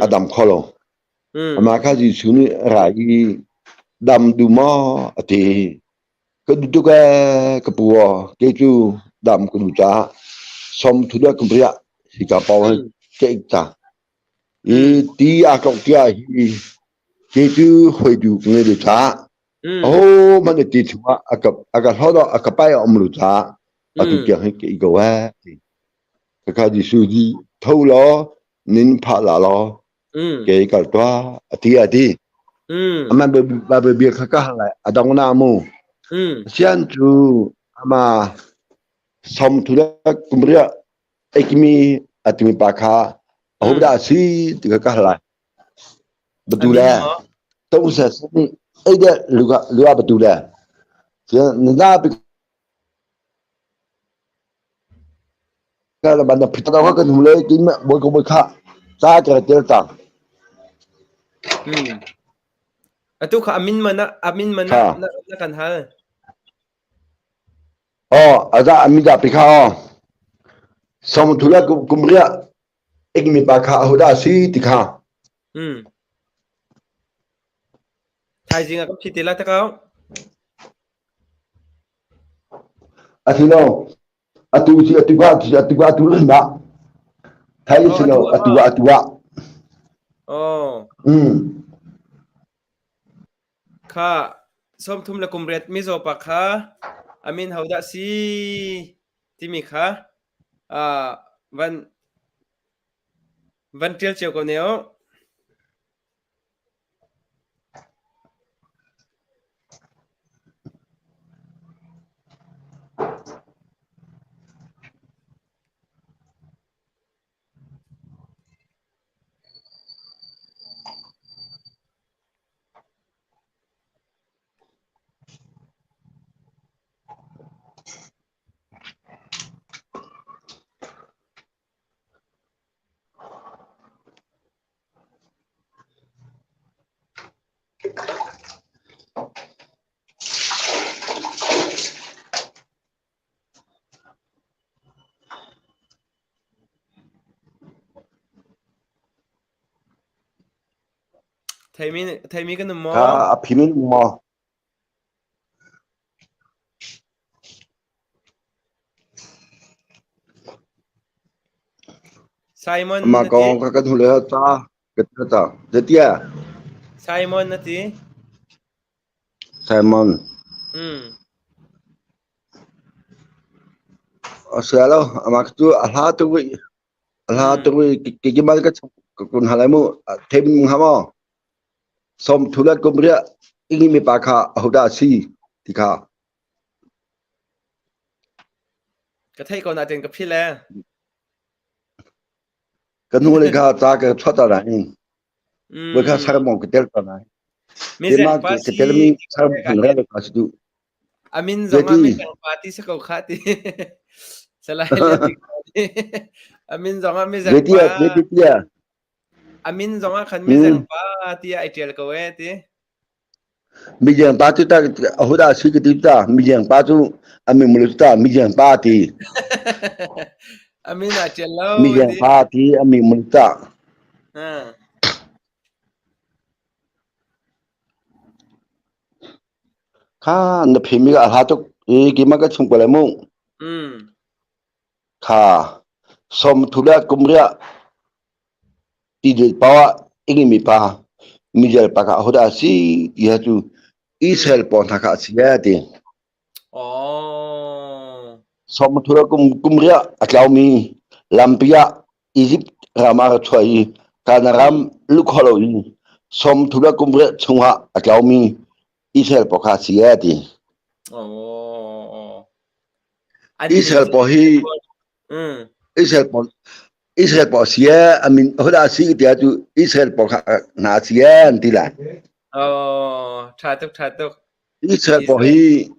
A dam kho lo. Amah kha Jesuh nih ra i dam duh maw a ti. Ka duh tuk ee ka pu aw kei cu dam ka duh caah som thu la kumria hika pawng hi ka ik ta. I ti aa tlok tiah hi kei cu hoi du ka ngei lo caah aho hmanh nih ti chungah a ka a ka hlawt a ka pai a um lo caah atu tiang hi ka i ko ee ti. Khakha Jesuh di tho law nin phah la law kei kal tuah a ti a ti. Aman Bible bia kha ka hal lai a dong na mu. Sian cu ama som thu le kumria ekimi a timi pa kha aho dah a si ti kha ka hal lai. Batu le tong se ni ei de luga lua batu le na na pi ka la ban na phita ka kan hu le kin ma boi ko boi kha cha ka tel tang. Atu kha amin mana amin mana na kan hal. Oh aza ami da pi kha oh. Som thula kumria ekmi pa kha ahodah si ti kha. Thaizing ah kan phi te la takau. A si lo. Atu si atu ka atu ka atu na. Thai si lo atu atu ah. Oh. Kha 30 le kum riat mizaw pa kha amin hodah si timi kha van van ṭial cio ko ne u. Theimi theimi kan um maw? Kha a phim in um maw? Simon Mah na ti? kong kha kan hmu le ta ka ti ta. Zetia? Simon na ti? Simon. A sia lo, amah cu a hla tuk i a hla tuk i keimah ka ka kun hal mu them hnga maw? Som thu le kum riah ingi mi pa kha ahodah a si ti kha. Ka theih ko natin ka philh ee. Ka nu le kha ca ka chuah ta lai. Voi kha sarmong ka tel ta lai. Mizeng pa si A min zong ah mizeng pa ti si ko kha ti. Salai A min zong ah mizeng pa. A min zong ah khan mizeng pa ti ai tial ko e ti. Mizeng pa cu ta ahodah si ka ti ta mizeng pa cu a min mulu ta mizeng pa ti. A min a tial lo. Mizeng pa ti a min mulu ta. Kha na phimi ka hla tuk i keimah ka chung ko lai mu. Kha som thu le kum ria ti dil pa ingi mi pa mijel pa ka hoda si ti ha cu Israel paw hna kha a si ti. Oh. Som thu le kum kum ria a tlaumi lampi ah Egypt ram ah ra chuah i Kana ram lukholo in som thu le kum riat chungah a tlaumi Israel pawl kha a si a ti. Oh. Israel pawl hi Israel pawl Israel pawl si e amin hoda si tiah cu Israel pawl kha hna si e an ti lai. Oh, tha tuk tha tuk. Israel pawl hi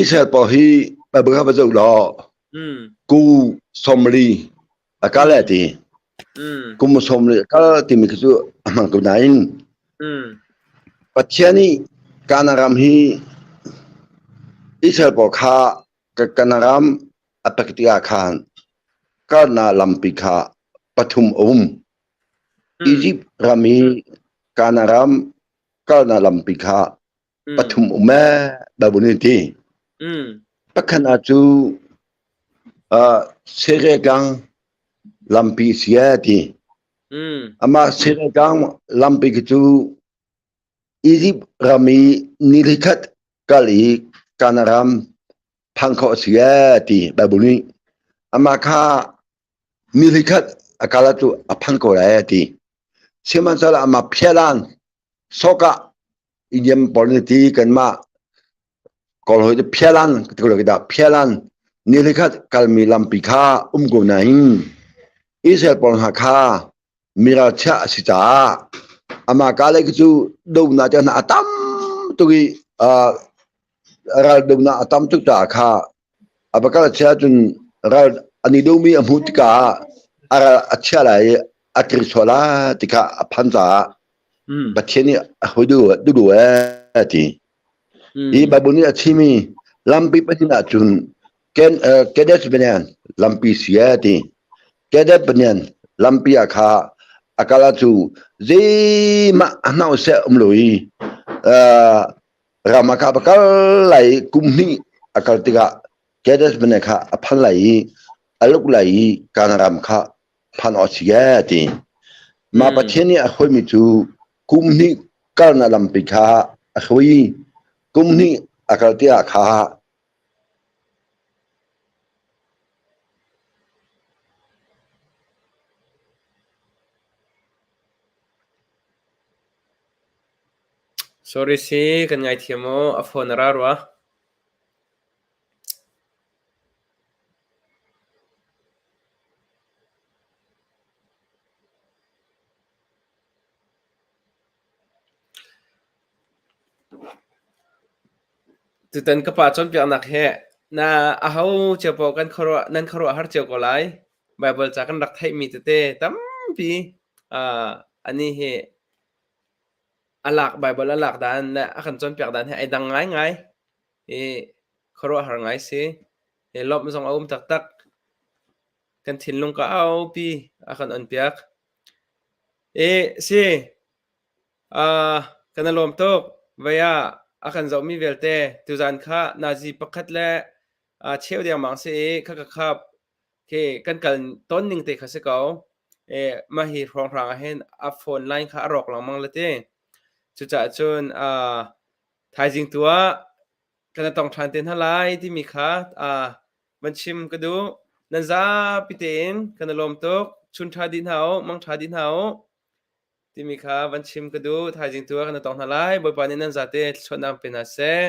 Israel pawl hi Bible kha va zoh law ku sawmli a kal a ti. Kum sawmli a kal timi khi cu a hmang ko nain Pathian nih Kana ram hi Israel pawl kha Kana ram a pek tikah khan kalnak lampi kha pathum a um. Egypt ram i Kana ram kalnak lampi kha pathum um ee Bible nih ti. Pakhat ah cu Serekang lampi si ee ti. Amah Serekang lampi khi cu Egypt ram i ni khat kal i Kana ram phan khawh si ee ti Bible nih. Amah kha ni khat a kal ah cu a phan ko lai ee ti. Sihmanhsehlaw amah phialan sawkah Indian pawl nih ti kanmah Kawl hawi cu phialan ti ko dah phialan ni khat kalmi lampi kha um ko nain Israel pawl hna kha miralchia a si caah amah ka lei cu donak te hna a tam tuk i ral donak a tam tuk caah kha a va kal chia cun ral an i domi a hmuh tikah a ral a chia lai i a tlir sual lai ti kha a phan caah Pathian nih a hoi duh duh ee ti. Hi Bible nih a chimi lampi pahnih ahcun Ken Kedesh Barnea lampi si ee ti. Kedesh Barnea lampi ah kha a kal ah cu zeimah a hnau seh um lo i ram ah kha va kal lai kum hnih a kal tikah Kedesh Barnea kha a phan lai i a luk lai i Kanaan ram kha phan awk si ee ti. Mah Pathian nih a hruaimi cu kum hnih kalnak lampi kha a hruai i kum hnih a kal tiah kha Sorry si, kan ngaithiam u. A phone a ra rua. Tutan ka pa cawnpiaknak hi na aho cio paoh kan khuaruah nan khuaruah har cio ko lai. Baibal ca kan rak theihmi tete tampi uh, ani hi a lak Baibal a lak dan le a kan cawnpiak dan hi ai dang ngaingai. I khuaruahhar ngai si. I lawmh zong a um taktak. Kan thinlung ka aupi a kan onpiak. I si uh, kan i lawm tuk. Vei ah a kan zohmi vialte tuzan kha nazi pakhat le uh, cheu dengmang si i kha ka khap khi kan kal ton ning te kha si ko. E, mah hi hrawnghrang ah hin a phone line kha a rawk lengmang le ti. Cucaah cun uh, Thaizing tu ah kan i tong ṭhan te hna lai timi kha uh, van chim ka duh. Nan zapi tein kan i lawm tuk. Chun ṭha dih hna u, mang ṭha dih hna u timi kha van chim ka duh. Thaizing tu ah kan i tong hna lai. Bawipa nih nan zate thluachuahnak pe hna seh.